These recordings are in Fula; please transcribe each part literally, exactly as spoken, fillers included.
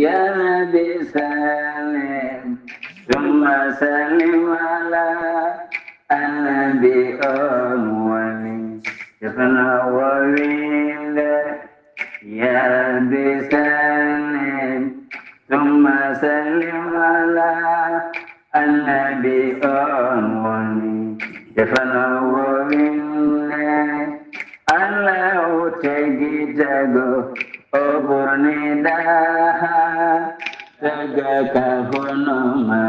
يا رب سلم ثم سلم على النبي أول. Sefna wowinde, ya Rabbi sallim, summa sallim ala annabi, on woni sefna wowinde. Allahu tagi tago, o ɓurni daha, taga ka hono ma,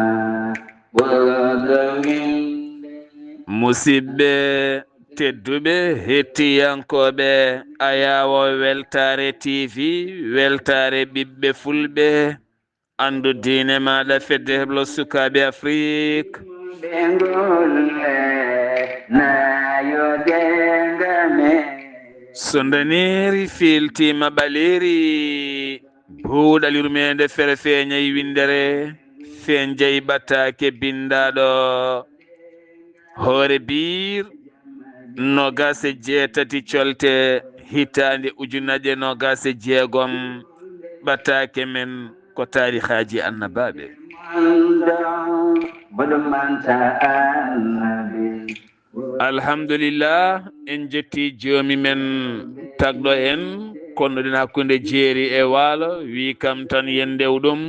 ɓurɗo winde. Musidɓe, tedduɓe hettiyankooɓe Ayaawo Weltaare T V, weltaare ɓiɓɓe Fulɓe, anndu diine maaɗa, fedde heblo sukaaɓe Afrik. Ɓe ngolle nayo dengame. So ndaneeri fiiltiima ɓaleeri, buuɗal yurmeende fere feeñay winndere, feeñjay ɓataake binndaaɗo. Hoore biir, noogaas e jeetati colte, hitaande ujunaaje noogaas e jeegom, ɓataake men ko taarihaaji annabaaɓe. Alhamdulillah, en jetti joomi men tagɗo en, konnuɗen hakkunde jeeri e waalo, wi kam tan yen ndew ɗum.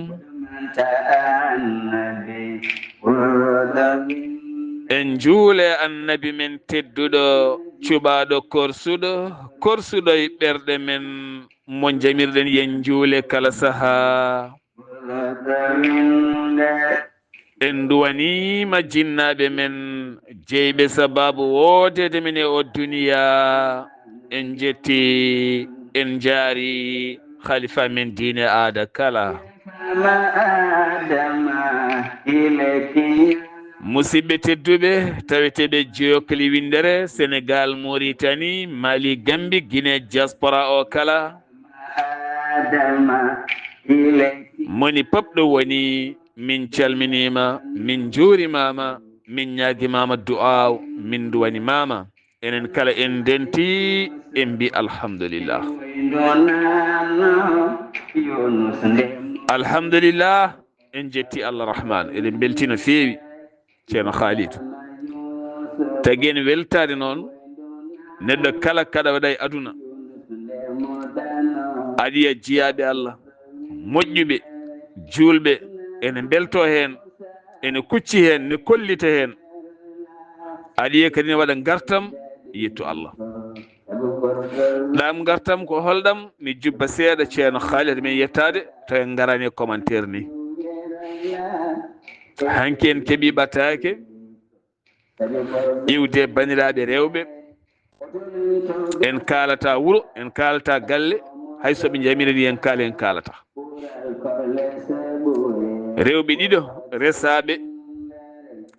En njuule annabi men tedduɗo, cuɓaaɗo korsuɗo, korsuɗo e ɓerɗe men, mo jamirɗen yen njuule kala sahaa. En nduwaniima jinnaaɓe men, jeyɓe sabaabu woodeede men e o duniya. En jetti, en njaari khalifa men diine aada kala. Musidɓe tedduɓe, taweteeɓe jokkli winndere, Senegal, Mauritanie, Mali, Gambie, Guinée, diaspora o kala. Moni pop ɗo woni, min calminiima, min njuurimaama, min ñaagimaama du'aaw, min nduwanimaama. Enen kala en ndenti, en mbi alhamdulillah. Alhamdulillah, en jetti Allah Rahman, eɗen mbelti no feewi. Ceerno Khalid. Tagi en weltaade noon, neɗɗo kala kaɗa waɗa e aduna, aɗa yiya jiyaaɓe Allah, moƴƴuɓe, juulɓe, ene mbeltoo heen, ene kucci heen, ne kollita heen. Aɗa yiya kadi ne waɗa ngartam, yettu Allah. Ɗam ngartam ko holɗam? Mi jubba seeɗa, Ceerno Khalid, men yettaade, to en ngaraani e commentaire ni. Hanki en keɓi ɓataake iwde banndiraaɓe rewɓe. En kaalata wuro, en kaalata galle, hay so ɓe njamiri ni en kaala, en kaalata. Rewɓe ɗiɗo resaaɓe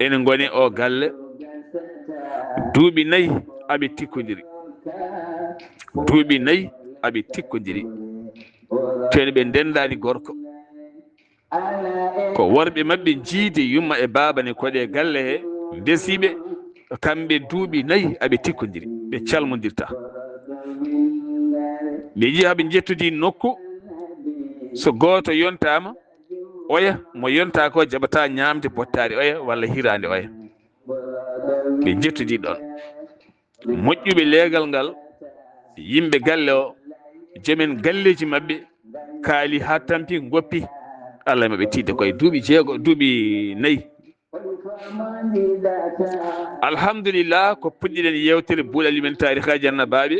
ene ngoni o galle, duuɓi nayi aɓe tikkodiri. Duuɓi nayi aɓe tikkodiri. Toni ɓe ndendaani gorko. Ko worɓe maɓɓe jiidi yumma e baaba ne koɗe galle he, ndesiɓe, kamɓe duuɓi nayi aɓe tikkodiri, ɓe calmondirta. Ɓe njiya ɓe njettodi nokku, so gooto yontaama, oya mo yonta ko jaɓata ñaamde bottaari oya walla hiraande oya. Ɓe njettodi ɗon. Moƴƴuɓe leegal ngal, yimɓe galle o, joomen galleeji maɓɓe, kaali haa tampi, ngoppi. Allah e maɓɓe tiiɗde koye duuɓi jeego, duuɓi nayi. Alhamdulillah, ko puɗɗiɗen yeewtere buuɗal yumen taarikaaji annabaaɓe.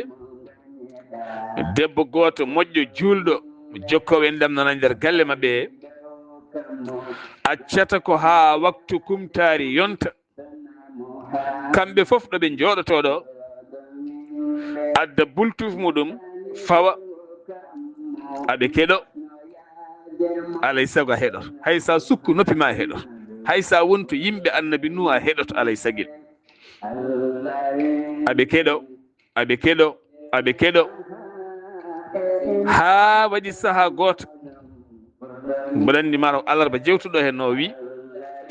Debbo gooto moƴƴo juulɗo, jokkoowo enɗam nana nder galle maɓɓe he. Accata ko haa waktu kumtaari yonta. Kamɓe fof ɗo ɓe njooɗotoo ɗo, adda bultuuf muɗum, fawa, aɓe keɗo, alay sago a heɗoto. Hay sa sukku noppi ma a heɗoto. Hay sa wonto yimɓe annabi Nuh a heɗoto alay sagil. Aɓe keɗo, aɓe keɗo, aɓe keɗo. Haa waɗi sahaa gooto. Mboɗo anndi mataw alarba jewtuɗo heen no o wi,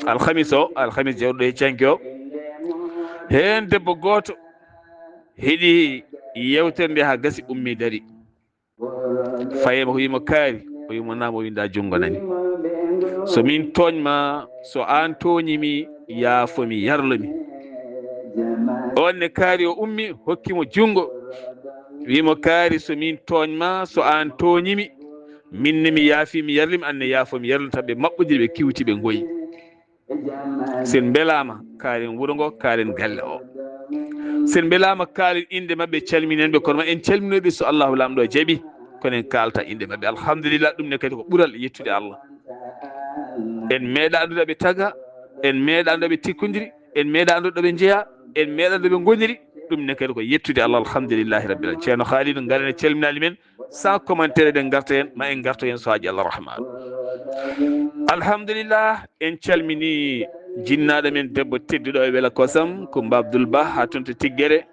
alhamis o, alhamis jewtuɗo he canki o. Heen debbo gooto heɗi yeewtere nde haa gasi, ummi dari. Faye mo ko wimo kaari. O wiimo, "Naam." O wi'i, "Nda junngo nani. So min tooñ ma, so aan tooñi mi, yaafo mi, yarlo mi." Oon ne kaari, o ummi, hokki mo junngo. Wi'i mo, "Kaari, so min tooñ ma, so aan tooñi mi, min ne mi yaafi mi, yarli mi, aan ne yaafo mi, yarlo mi." Tan ɓe maɓɓodiri, ɓe kiwti, ɓe ngoyi. Sen mbelaama, kaalen wuro ngo, kaalen galle o. Sen mbelaama, kaalen innde maɓɓe, calminen ɓe, kono ma en calminooɓe, so Allahu Laamɗo jaɓi, kono en kaalta innde maɓɓe. Alhamdulillah, ɗum ne kadi ko ɓural yettude Allah. En meeɗa anndude ɓe taga, en meeɗa anndude ɓe tikkondiri, en meeɗa anndude ɗo ɓe njeya, en meeɗa ɗo ɓe ngoniri. Ɗum ne kadi ko yettude Allah, alhamdulillahi rabbil alamin. Ceerno Khalidou, ngaren en calminaali men, sans commentaire eɗen ngarta heen, ma en ngarto heen so haaji Allah rahman. Alhamdulillah, en calmini jinnaaɗo men debbo tedduɗo e Wela Kosam, Kumba Abdoul Ba, haa toon to Tiggere.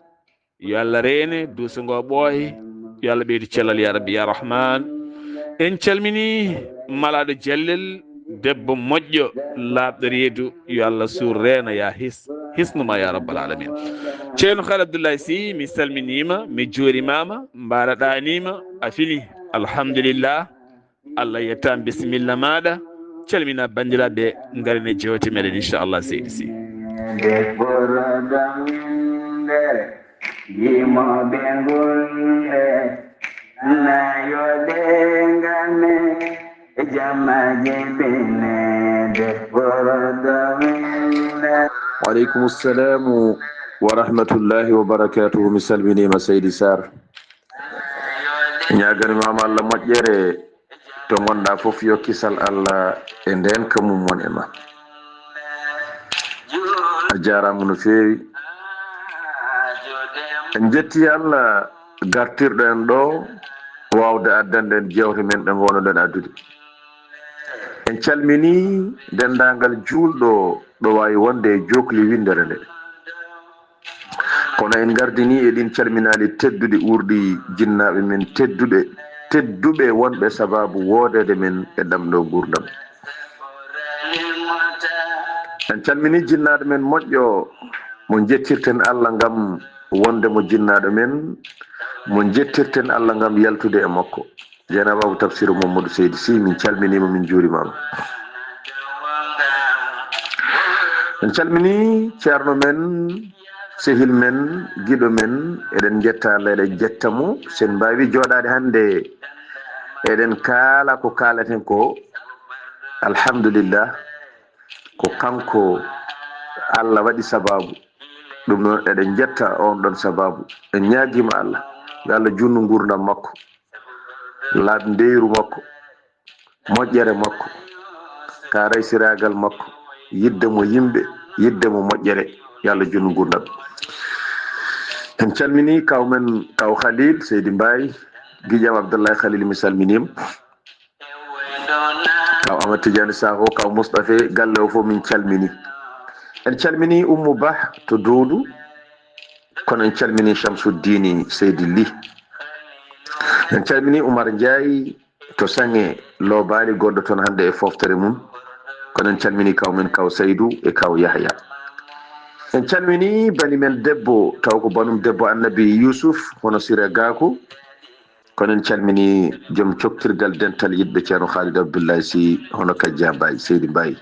Yo Allah reene, duuso ngo ɓooye. Yo Allah ɓeydu cellal, ya Rabbi, ya Rahman. En calmini malaaɗo jallel, debbo moƴƴo, laaɓɗo reedu. Yo Allah suur reena, ya his-, hisnu ma, ya Rabbal Alamin. Ceerno Khalil Abdoulaye Sy, mi salminiima, mi juurimaama, mbaaraɗaaniima, a fini. Alhamdulillah. Allah yettaama, bisimilla maaɗa. Calmina banndiraaɓe, ngaren e jeewte meɗen, inchallah, seydi Sy. Debbo roɗo winde, yimoɓe ngulɓe, nayoɗe ngame, jamaje bine, debbo roɗo winde. Wa aleykum salamu wa rahmatullahi wa barakatuhu. Mi salminiima, seydi Sarr. Ñaaganimaama Allah moƴƴere, to ngonɗaa fof, yo kisal Allah e ndeenka mum won e ma. A jaaraama no feewi. En njetti Allah gartirɗo en ɗo, waawde addande en jeewte men ɗe ngoonoɗen addude. En calminii denndaangal juulɗo ɗo waawi wonde e jookli winndere nde. Kono en ngardinii e ɗiin calminaali tedduɗi, uurɗi jinnaaɓe men tedduɓe, tedduɓe wonɓe sabaabu woodeede men e ɗam ɗo nguurndam. En calminii jinnaaɗo men moƴƴo, mo njettirten Allah ngam wonde mo jinnaaɗo men, mo njettirten Allah ngam yaltude e makko. Jeynaba Abou Tafsir Mamadou Seydi Sy, min calminiima, min njuurimaama. En calminii ceerno men, sehil men, giɗo men, eɗen njetta Allah, eɗen njetta mo. Sen mbaawi jooɗaade hannde, eɗen kaala ko kaalaten ko, alhamdulillah, ko kanko Allah waɗi sabaabu. Ɗum noon, eɗen njetta oon ɗoon sabaabu. En ñaagiima Allah, yo Allah juutnu nguurndam makko, laaɓ ndeyru makko, moƴƴere makko, kaaraysiraagal makko, yiɗde mo yimɓe, yiɗde mo moƴƴere, yo Allah juutnu nguurndam. En calminii kaw men, kaw Khalil, seydi Mbaye, giƴam Abdoulaye Khalil, mi salminiima. Kaw Amadou Tidiane Sakho, kaw Moustapha, galle o fof min calmini. En calmini Oumou Ba to Doudou, kono en calmini Chamsouddini Seydi Ly. En calmini Oumar Ndiaye to Saŋe Lobali, gonɗo toon hannde e fooftere mum. Kono en calmini kaw men, kaw Saydou e kaw Yahya. En calmini bani men debbo, taw ko banum debbo Annabi Youssouf, hono Sira Gakou. Kono en calmini joom coktirgal dental yiɗɓe Ceerno Khalid Abdoulaye Sy, hono Kajja Mbaye, Seydi Mbaye.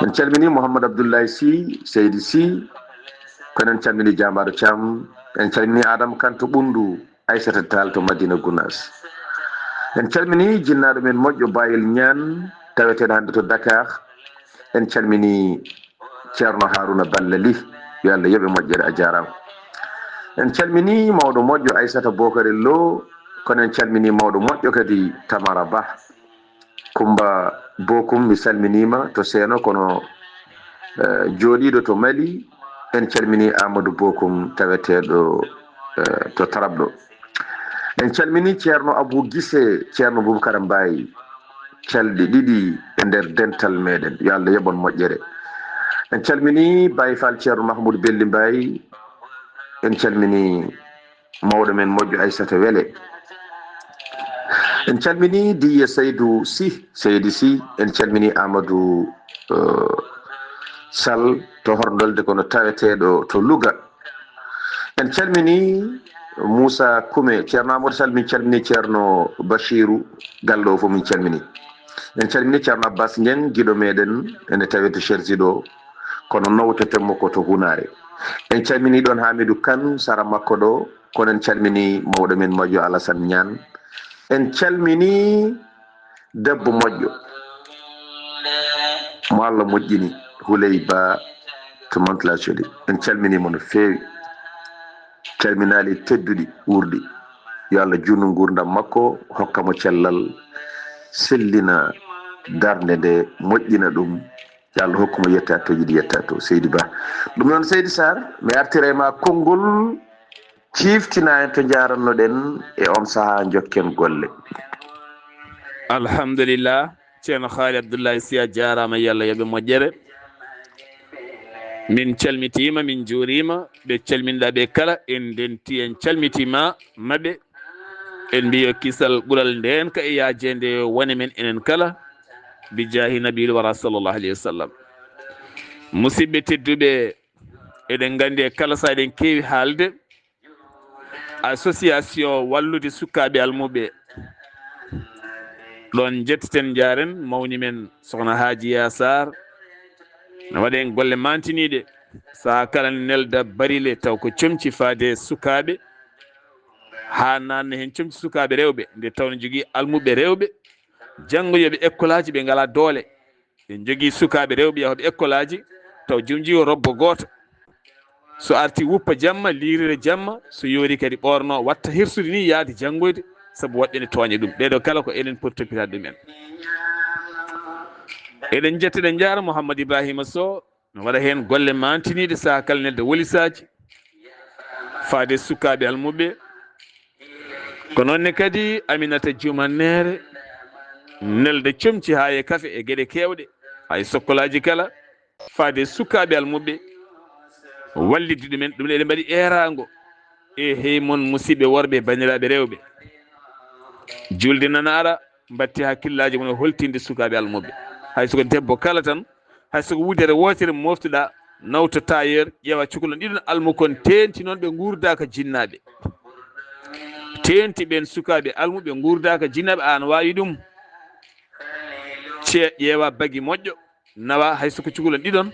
En calmini Mouhammad Abdoulaye Sy, Seydi Sy. Kono en calmini Jaambaaro Thiam. En calmini Adama Kane to Ɓunndu, Aissata Tall to Madina Gounass. En calmini jinnaaɗo men moƴƴo Bayel Niane, taweteeɗo hannde to Dakar. En calmini Ceerno Haruna Balla Ly, yo Allah yoɓe moƴƴere, a jaaraama. En calmini mawɗo moƴƴo Aissata Bokare Lo, kono en calmini mawɗo moƴƴo kadi Tamara Ba. Kumba Bokum, mi salminiima to Seeno, kono, eh, jooɗiiɗo to Mali. En calmini Amadou Bokum, taweteeɗo, eh, to Tarab ɗo. En calmini Ceerno Abou Gise, Ceerno Boubacar Mbaye, calɗi ɗiɗi e nder dental meɗen. Yo Allah yoɓon moƴƴere. En calmini Baye Fall Ceerno Mahmoud Belli Mbaye. En calmini mawɗo men moƴƴo Aissata Wele. En calmini Diye Saydou Sy, Seydi Sy. En calmini Amadou, eh, Sall to Horndolde, kono taweteeɗo to Louga. En calmini Moussa Koume, Ceerno Amadou Sall, min calmini Ceerno Bachirou Gallo, o fof min calmini. En calmini Ceerno Abbas Ndiaye, giɗo meɗen, ene tawe to Chersi ɗo, kono nawteten mo ko to Hunaare. En calmini ɗon Hamidou Kane, sara makko ɗo, kono en calmini mawɗo men Majo Alassane Niane. En calmini debbo moƴƴo mo Allah moƴƴini, Huley Ba to Mantes-la-Jolie. En calmini mo no feewi. Calminaali tedduɗi, wuurɗi. Yo Allah juutnu nguurndam makko, hokka mo cellal, sellina darnde nde, moƴƴina ɗum. Yo Allah hokku mo yettaaɗo to yiɗi yettaaɗo to, Seydi Ba. Ɗum noon, Seydi Sarr, mi artira e ma konngol, ciftina en to njaarannoɗen e on sahaa, njokken golle. Alhamdulillah, Ceerno Haali Abdullahi Sy, a jaaraama, yo Allah yoɓe moƴƴere. Min calmitiima, min njuuriima, ɓe calminɗa ɓe kala, en ndenti, en calmitiima maɓɓe. En mbiyo kisal ɓural ndeen ka e yaajeende wone men enen kala, bi jaahi Nabiil Wara sallallahu alayhi wa sallam. Musidɓe tedduɓe, eɗen nganndi e kala sahaa eɗen keewi haalde, association wallude sukaaɓe almuɓɓe. Ɗoon njetteten, njaaren mawni men Sokhna Haajiya Sarr. No waɗa en golle mantiniiɗe. Sahaa kala nelda barile taw ko comci faade sukaaɓe. Haa naanna heen comci sukaaɓe rewɓe, nde tawnoo jogii almuɓɓe rewɓe, janngoyooɓe ekkolaaji ɓe ngalaa doole. En njogii sukaaɓe rewɓe yahooɓe ekkolaaji, taw jom jogii robbo gooto. So arti wuppa jamma, liirira jamma, so yoori kadi ɓoorno, watta hirsude ni yaade janngoyde, sabu woɓɓe ne tooña ɗum. Ɓeeɗo kala ko enen poti toppitaade ɗum en. Eɗen njetta, eɗen njaara Mouhammad Ibrahima Sow, no waɗa heen golle mantiniiɗe sahaa kala nelda wolisaaji, faade sukaaɓe almuɓɓe. Ko noon ne kadi Aminata Juma Neere, nelda comci haa e kafe e geɗe keewɗe, hay sokkolaaji kala, faade sukaaɓe almuɓɓe, wallitde ɗumen. Ɗum eɗen mbaɗi eeraango e hey mon musidɓe worɓe, banndiraaɓe rewɓe. Julde nana ara, mbatti hakkillaaji mon e holtinde sukaaɓe almuɓɓe. Hay so ko debbo kala tan, hay so ko wudere wootere moftuɗa, nawta tailleur, ƴeewa cukalon ɗiɗon almukon, teenti noon ɓe nguurdaaka jinnaaɓe. Teenti ɓeen sukaaɓe almuɓe nguurdaaka jinnaaɓe, aan waawi ɗum. Ce-, ƴeewa bagi moƴƴo, nawa hay so ko cukalon ɗiɗon,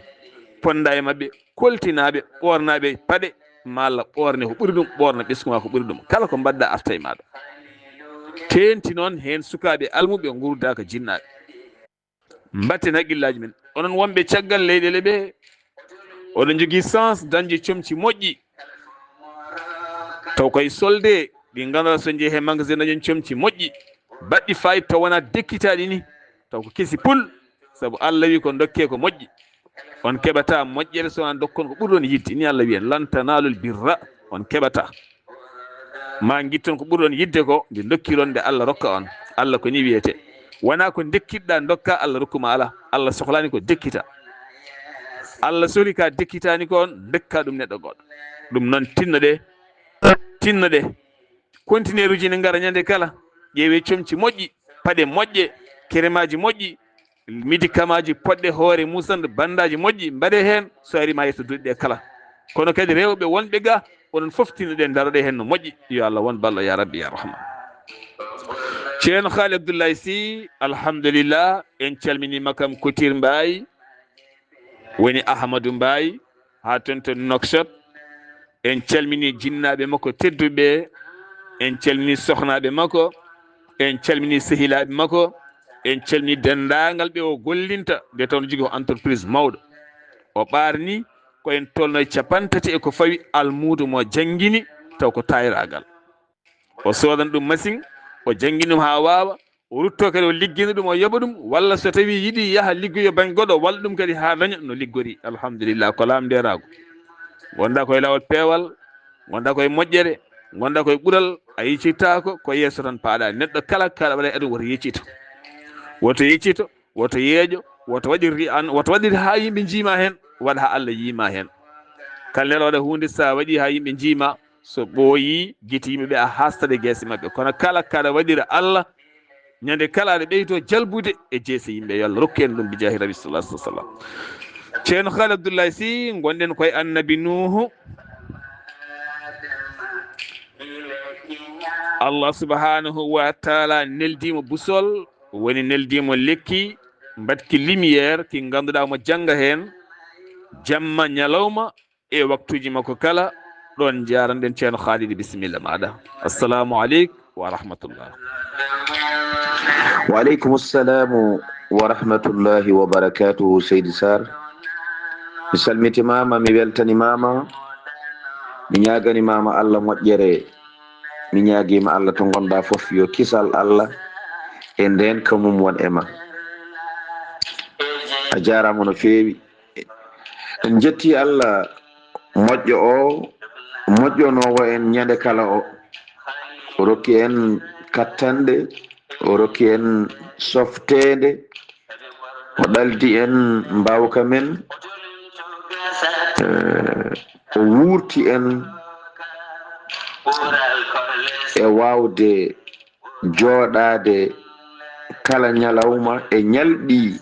ponda e maɓɓe, koltinaaɓe, ɓoornaaɓe paɗe, malla ɓoorne ko ɓuri ɗum, ɓoorna ɓesngu ma ko ɓuri ɗum. Kala ko mbaɗɗa arta e maaɗa. Teenti noon heen sukaaɓe almuɓe nguurdaaka jinnaaɓe. Mbatten hakkillaaji men. Onon wonɓe caggal leyɗeele ɓe, oɗon njogii chance dañde comci moƴƴi. Taw koye solde, ɗi ngannduɗaa so njehii he magasin dañen comci moƴƴi, baɗɗi fayida taw wonaa dekkitaaɗi ni, taw ko kesi pul, sabu Allah wi ko dokke ko moƴƴi. On keɓataa moƴƴere so wonaa dokkon ko ɓurɗon yiɗde, ni Allah wi en, "Lan tanaalul birra", on keɓataa. Ma ngitton ko ɓurɗon yiɗde ko nde dokkiron nde Allah rokka on. Allah ko ni wiyete. Wonaa ko ndekkiɗɗa ndokka Allah rokkuma, alaa. Allah sohlaani ko dekkita. Allah sohli ka dekkitaani ko on, ndokka ɗum neɗɗo goɗɗo. Ɗum noon tinnoɗe, tinnoɗe. Kontineeruuji ne ngara ñande kala. Ƴeewe comci moƴƴi, paɗe moƴƴe, keremaaji moƴƴi, médicamentji poɗɗe hoore muusande, bandaaji moƴƴi, mbaɗe heen, so ari ma yeeso duuɗi ɗe kala. Kono kadi rewɓe wonɓe ga, onon fof tinnoɗen, daroɗe heen no moƴƴi. Yo Allah won ballo, ya Rabbi, ya Rahman. Ceerno Haali Abdullahi Sy, alhamdulillah, en calminiima kam Kotir Mbaye, woni Ahmadou Mbaye, haa toon to Nouakchott. En calmini jinnaaɓe makko tedduɓe, en calmini sohnaaɓe makko, en calmini sehilaaɓe makko, en calmini denndaangal ɓe o gollinta, nde tawnoo jogii ko entreprise mawɗo. O ɓaarni ko en tolno e cappanɗe tati e ko fawi almuudo mo janngini, taw ko tayraagal. O soodan ɗum machine, o janngini ɗum haa waawa, o ruttoo kadi o liggina ɗum, o yoɓa ɗum, walla so tawii yiɗi yaha liggoyo bannge goɗɗo, o walla ɗum kadi haa daña no liggori. Alhamdulillah, ko laamndeeraagu. Ngonɗaa koye laawol peewal, ngonɗaa koye moƴƴere, ngonɗaa koye ɓural, a yiccittaako, ko yeeso tan paaɗaa. Neɗɗo kala, kala waɗa e aduna woto yiccito. Woto yiccito, woto yeeƴo, woto waɗir ri-, an, woto waɗir haa yimɓe njiima heen, waɗa haa Allah yiima heen. Kala nelɗo waɗa huunde, so a waɗi haa yimɓe njiima, so ɓooyi, gite yimɓe ɓe a haastat e geese maɓɓe. Kono kala kaɗa waɗira Allah, ñande kala aɗa ɓeydo jalbude e jeese yimɓe. Yo Allah rokku en ɗum bi jaahi Nabi sallallahu alaihi wasallam. Ceerno Haali Abdullahi Sy, ngonɗen koye Annabi Nuuhu. Allah subhanahu wa taala neldimo busol, woni neldimo lekki, mbatki lumière, ki ganduɗa mo janga hen jamma ñalawma e waktuji makko kala. Ɗon jaranɗen ceerno Khalidi, bisimilla maɗa. Assalamu aleykum wa rahmatullah. Wa aleykum assalamu wa rahmatullahi wa barakatuhu, Seydi Sarr. Mi salmitimama, mi weltanimama, mi ñaganimama Allah moƴƴere. Mi ñaagima Allah to ngonɗa fof yo kisal Allah e nden ka mum won e ma. A jarama no feewi. En jetti Allah moƴƴo o, moƴƴonowo en ñande kala o. O rokki en kattanɗe, o rokki en softeende, o ɗaldi en mbawka men. Eh, o wurti en e wawde jooɗaade kala ñalawma e ñalɗi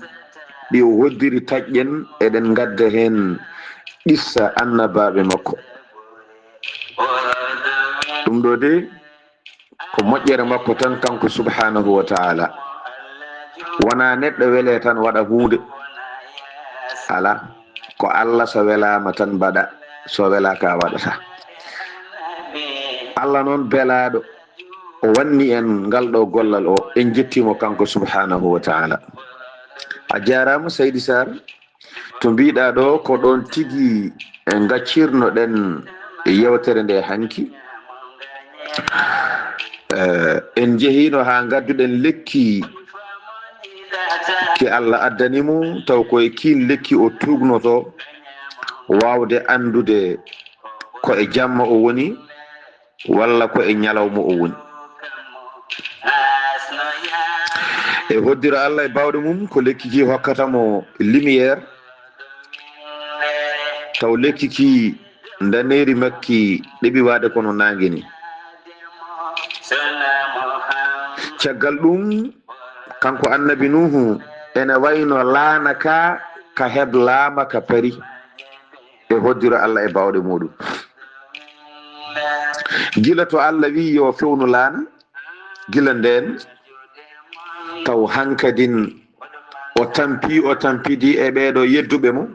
ɗi o hoddiri taƴƴen, eɗen ngadda heen qissa annabaaɓe makko. Ɗum ɗo de ko moƴƴere makko tan kanko subhanahu wa taala. Wona neɗɗo wele tan waɗa huunde, ala, ko Allah so welama tan mbaɗa, so welaka a waɗata. Allah noon belaaɗo, o wanni en ngal ɗo gollal o, en jettimo kanko subhanahu wa taala. A jarama Seydi Sarr. To mbiɗa ɗo ko ɗon tigi e gaccirnoɗen yewtere nde hanki. Eh, en jehino ha gadduɗen lekki ki Allah addani mo, taw ko e kin lekki o tugnoto wawde andude ko e jamma o woni walla ko e ñalawma o woni. E hoddira Allah e bawɗe mum ko lekki ki hokkata mo lumière, taw lekki ki ndaneri makki ɗeɓi wade kono nangue ni. Caggal ɗum kanko annabi Nuhu ene wayno laana ka ka heblama ka pari. E hoddira Allah e bawɗe muɗum. Gila to Allah wi yo fewnu laana, gila nden taw hankadin o tampi, o tampidi e ɓeɗo yedduɓe mo.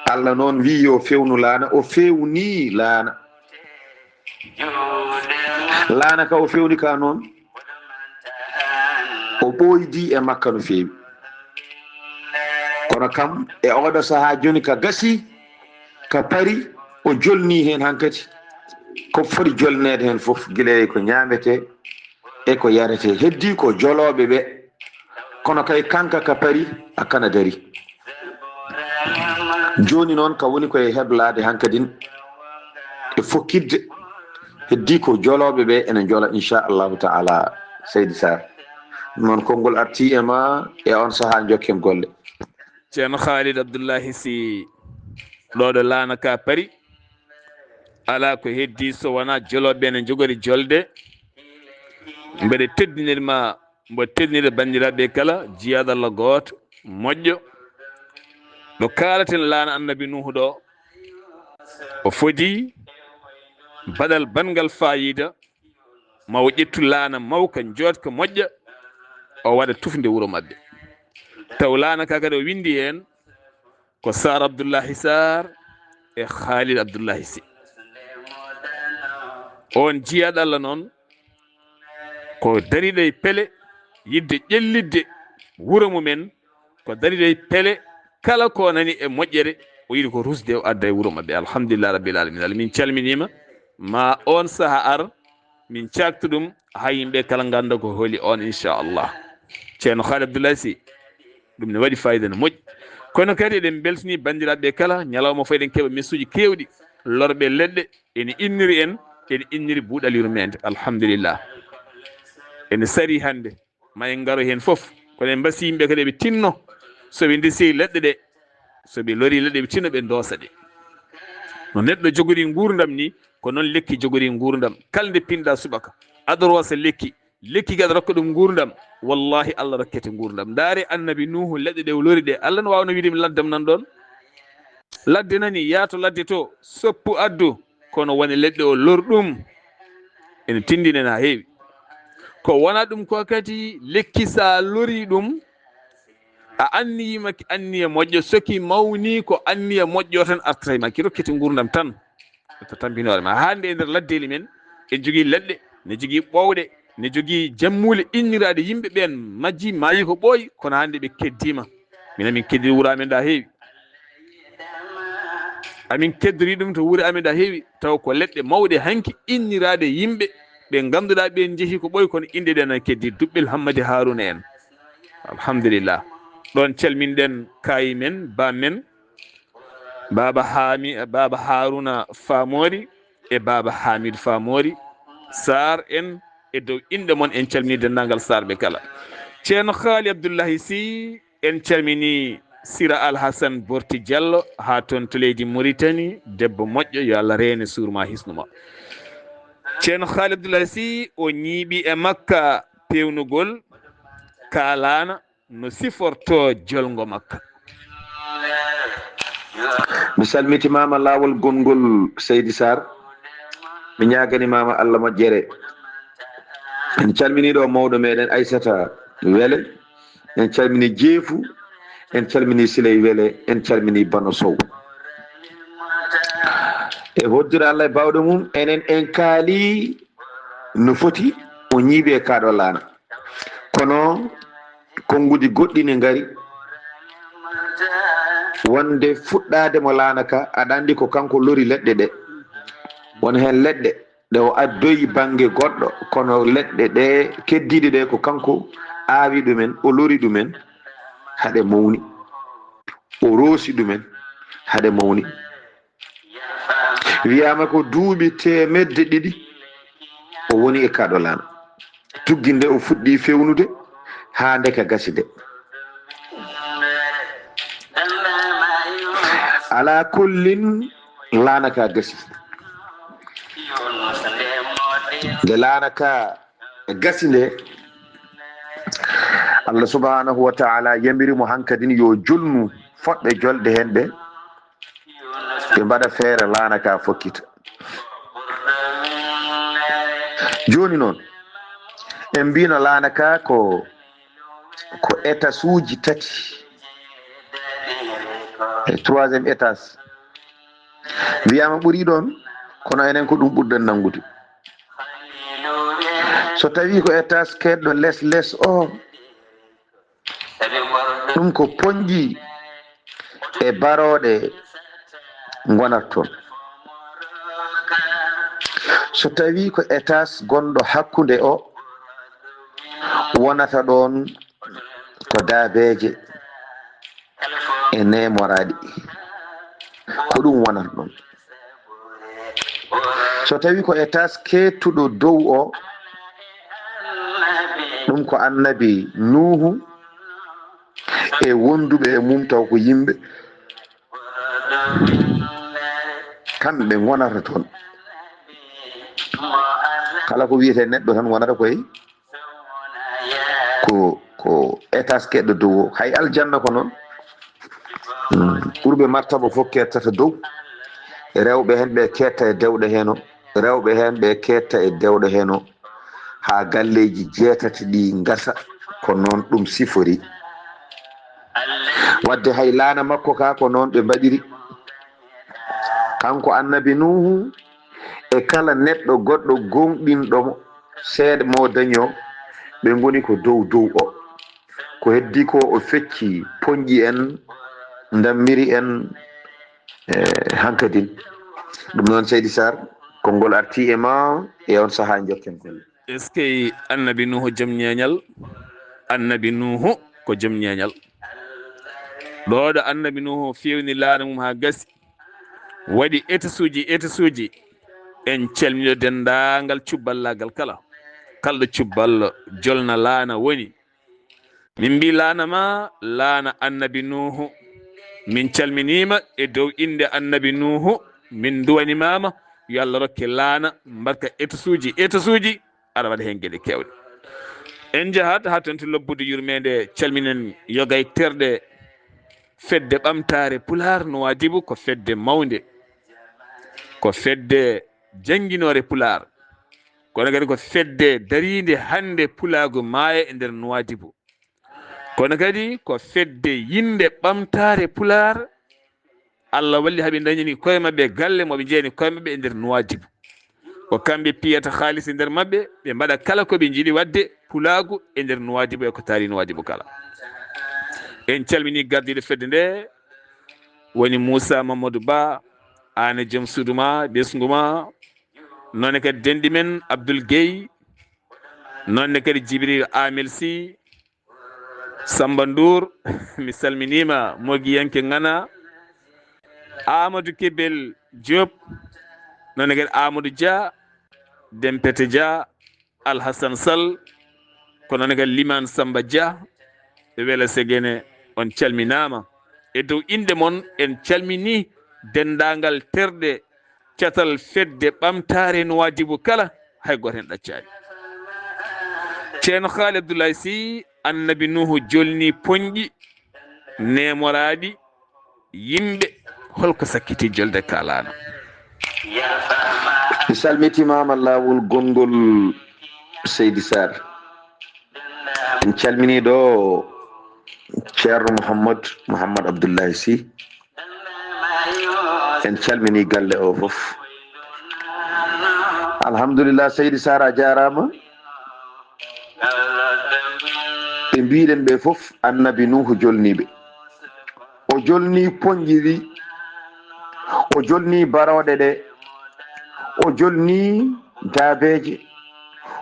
Allah noon wi yo fewnu laana, o fewni laana. Laana ka o fewni ka noon, o ɓoydi e makka no feewi. Kono kam e oɗo saha joni ka gasi, ka pari, o jolni hen hankadi ko foti jolneede hen fof, gila e ko ñaamete e ko yarete. Heddi ko jolooɓe ɓe, kono kay kanka ka pari a kana dari. Joni noon ka woni koye heblade hankadin e fokkidde. Heddi ko jolooɓe ɓe ene jola inchallahu taala. Seydi Sarr, noon konngol arti e ma, e on saha jokken golle. Ceerno Khalid Abdoullahi Sy, ɗo ɗo laana ka pari, ala ko heddi so wona jolooɓe ene jogori jolde. Mbeɗe teddinir ma, mbo teddinir banndiraaɓe kala, jiyaaɗo Allah gooto moƴƴo. Ɗo kaalaten laana annabi Nuhu ɗo, o fodi baɗal banngal faayiida, ma o ƴettu laana mawka, njooɗka, moƴƴa, o waɗa tufnde wuro maɓɓe. Taw laana ka kadi o winndi heen ko Sarr Abdoullahi Sarr e Khalid Abdoullahi Sy. On jiyaaɗo Allah noon ko dariiɗo e pele yidde ƴellitde wuro mumen, ko dariiɗo e pele kala ko nani e moƴƴere o yiɗi ko rusde o adda e wuro maɓɓe. Alhamdulillah rabbil alamin. Allah min calminiima, ma on saha ar min caktu ɗum ha yimɓe kala ganda ko holi on inchallah. Ceerno Khalid Abdoullahi Sy, ɗum ne waɗi fayida no moƴƴi. Kono kadi eɗen beltini banndiraaɓe kala, ñalawma fof eɗen keɓa message uji kewɗi, lorɓe leɗɗe ene inniri en, ene inniri buuɗal yurmeende. Alhamdulillah. Ene sari hannde ma en ngaro heen fof, kono en mbasi yimɓe kadi eɓe tinno, so ɓe ndesi leɗɗe ɗe, so ɓe lori leɗɗe ɓe tinno ɓe ndoosa ɗe. No neɗɗo jogori nguurndam ni, ko noon lekki jogori nguurndam. Kala nde pinɗa subaka, aɗa roosa lekki, lekki ki aɗa rokka ɗum nguurndam, wallahi Allah rokkete nguurndam. Ndaare annabi Nuhu, leɗɗe ɗe o lori ɗe, Allah no waawno wiide mi laddam nan ɗoon. Ladde nani, yaa to ladde to, soppu addu, kono wone leɗɗe o lor ɗum. ene tinndinen haa heewi. Ko wona ɗum ko kadi, lekki so a lorii ɗum, a anniyima ki anniya moƴƴo, so ki mawni ko anniya moƴƴo tan artata e ma, ki rokkete nguurndam tan. To tampini hoore ma. Hannde e nder laddeeli men, en jogii leɗɗe, ne jogii ɓowɗe, ne jogii jammuule inniraaɗe yimɓe ɓeen majji, maayi ko ɓooyi, kono hannde ɓe keddiima. Min amin keddiri wuro amen ɗo heewi. Amin keddori ɗum to wuro amen ɗo heewi, taw ko leɗɗe mawɗe hanki inniraaɗe yimɓe ɓe ngannduɗaa ɓeen njehi ko ɓooyi, kono inɗe ɗe na keddi, Duɓɓel Hammadi Haaruna en. Alhamdulillah. Ɗoon calminɗen kaayi men, baam men, Baaba Haami-, Baaba Haaruna Famoori e Baaba Haamidu Famoori Saar en, e dow inɗe mon en calmini denndaangal Saarɓe kala. Ceerno Haali Abdullahi Sy, en calmini Sira Alhasan Borti Jallo haa toon to leydi Muritani, debbo moƴƴo, yo Allah reene suur ma, hisnu ma. Ceerno Haali Abdullahi Sy, o ñiiɓi e Makka peewnugol ka laana, no sifortoo jolngo makko. Mi salmitimaama laawol gonngol, Seydi Sarr. Mi ñaaganimaama Allah moƴƴere. En calminii ɗo mawɗo meɗen Aysata Wele. En calminii Jeefu. En calminii Siley Wele. En calminii Bano Sow. E hoddira Allah e baawɗe mum, enen en kaali no foti o ñiiɓi e kaaɗo laana. Kono konnguɗi goɗɗi ne ngari wonde fuɗɗaade mo laana ka, aɗa anndi ko kanko lori leɗɗe ɗe. Won heen leɗɗe ɗe o addoyi bannge goɗɗo, kono leɗɗe ɗe keddiiɗe ɗe ko kanko aawi ɗumen, o lori ɗumen, haɗe mawni. O roosi ɗumen, haɗe mawni. Wiyaama ko duuɓi teemedde ɗiɗi o woni e kaaɗo laana. Tuggi nde o fuɗɗi fewnude haa nde ka gasi nde. Alaa kullin, laana ka gasi. Nde laana ka gasi nde, Allah subhanahu wa ta'ala yamiri mo hankadin yo jolnu fodɓe jolde heen ɓe, ɓe mbaɗa feere laana ka fokkita. Jooni noon, en mbino laana ka ko, ko étage uji tati, e troisième étage. Wiyaama ɓuri ɗoon, kono enen ko ɗum ɓurɗen nanngude. So tawii ko étage keedɗo les les o, ɗum ko poñƴi e barooɗe ngonata toon. So tawii ko étage gonɗo hakkunde o, wonata ɗoon ko daabeeje e neemoraaɗi. Ko ɗum wonata ɗoon. So tawii ko étage keedtuɗo dow o, ɗum ko annabi Nuuhu e wonduɓe e mum taw ko yimɓe, kamɓe ngonata toon. Kala ko wiyetee neɗɗo tan wonata koye ko, ko étage keedɗo dow o. Hay aljanna ko noon. Mm. Ɓurɓe martaba fof kettata dow. Rewɓe heen ɓe ketta e dewɗe heen o. Rewɓe heen ɓe ketta e dewɗe heen o. Haa galleeji jeetati ɗi ngasa, ko noon ɗum sifori. Wadde hay laana makko ka ko noon ɓe mbaɗiri. Kanko annabi Nuuhu e kala neɗɗo goɗɗo gooŋɗinɗo mo, seeɗa mo dañi o, ɓe ngoni ko dow dow o. Ko heddi ko o fecci poñƴi en, ndammiri en, e, hankadin. Ɗum noon, Seydi Sarr, konngol arti e ma e on sahaa njokken golle. Eskey, annabi Nuuhu jom ñeeñal, annabi Nuuhu ko jom ñeeñal. Ɗo ɗo annabi Nuuhu fewni laana mum haa gasi, waɗi etasuuji, etasuuji. En calmino denndaangal cubballaagal kala. Kalɗo cubbal jolna laana woni. Min mbii laana ma, laana annabi Nuuhu. Min calminiima e dow innde annabi Nuuhu. Min nduwanimaama, yo Allah rokke laana, mbarka etasuuji, etasuuji, aɗa waɗa heen geɗe keewɗe. En njahat haa toon to lobbude yurmeende, calminen yoga e terɗe. Fedde Ɓamtaare Pulaar Nuwaadibu ko fedde mawnde. Ko fedde jannginoore Pulaar. Kono kadi ko fedde dariinde hannde pulaagu maaya e nder Nuwaadibu. Kono kadi ko fedde yimɓe ɓamtaare Pulaar. Allah walli haa ɓe ndañani koye maɓɓe galle mo ɓe njeyani koye maɓɓe e nder Nuwaadibu. Ko kamɓe piyata haalis e nder maɓɓe, ɓe mbaɗa kala ko ɓe njiɗi waɗde pulaagu e nder Nuwaadibu e ko taari Nuwaadibu kala. En calmini gardiiɗo fedde nde, woni Moussa Mamadou Ba, aan e joom suudu ma, ɓesngu ma, noon ne kadi denɗi men Abdoul Guèye, noon ne kadi Djibril Amel Sy, Samba Ndour, mi salminiima, Mogiyanke Ngana, Amadou Kebel Diop, noon ne kadi Amadou Dia, Dempete Dia, Alhassan Sall, ko noon ne kadi Liman Samba Dia, e Wela Segene, on calminaama. E dow innde mon, en calmini denndaangal terɗe catal fedde ɓamtaare Nuwaadibu kala, hay gooto heen ɗaccaani. Ceerno Haali Abdoulaye Sy, Annabi Nuuhu jolni poñƴi neemoraaɗi yimɓe, holko sakkiti jolde kaalaano? Mi salmitimaama laawol gonngol Seydi Sarr. En calminii ɗo Ceerno Mouhammad, Mouhammad Abdoulaye Sy. En calminii galle o fof. Alhamdulillah, Seydi Sarr, a jaaraama. Ɓe mbiɗen ɓe fof, Annabi Nuuhu jolnii ɓe. O jolnii poñƴi ɗi, o jolnii barooɗe ɗe, o jolnii daabeeje,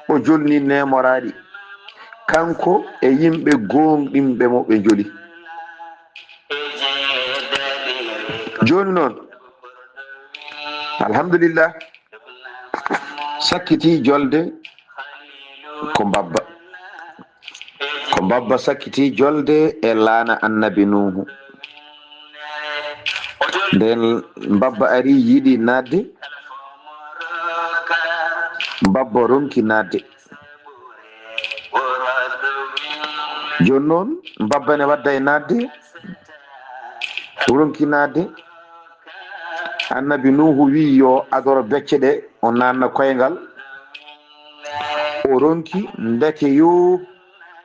o jolnii neemoraaɗi, kanko e yimɓe gooŋɗinɓe mo ɓe joli. Jooni noon, alhamdulillah, sakkiti jolde ko mbabba. Ko mbabba sakkiti jolde e laana Annabi Nuuhu. Nden mbabba ari yiɗi naatde, mbabba ronki naatde. Jooni noon, mbabba ne wadda e naatde, ronki naatde. Annabi Nuuhu wi'i yo adoro becce ɗe, o naatna koyngal. O ronki, ndeke yo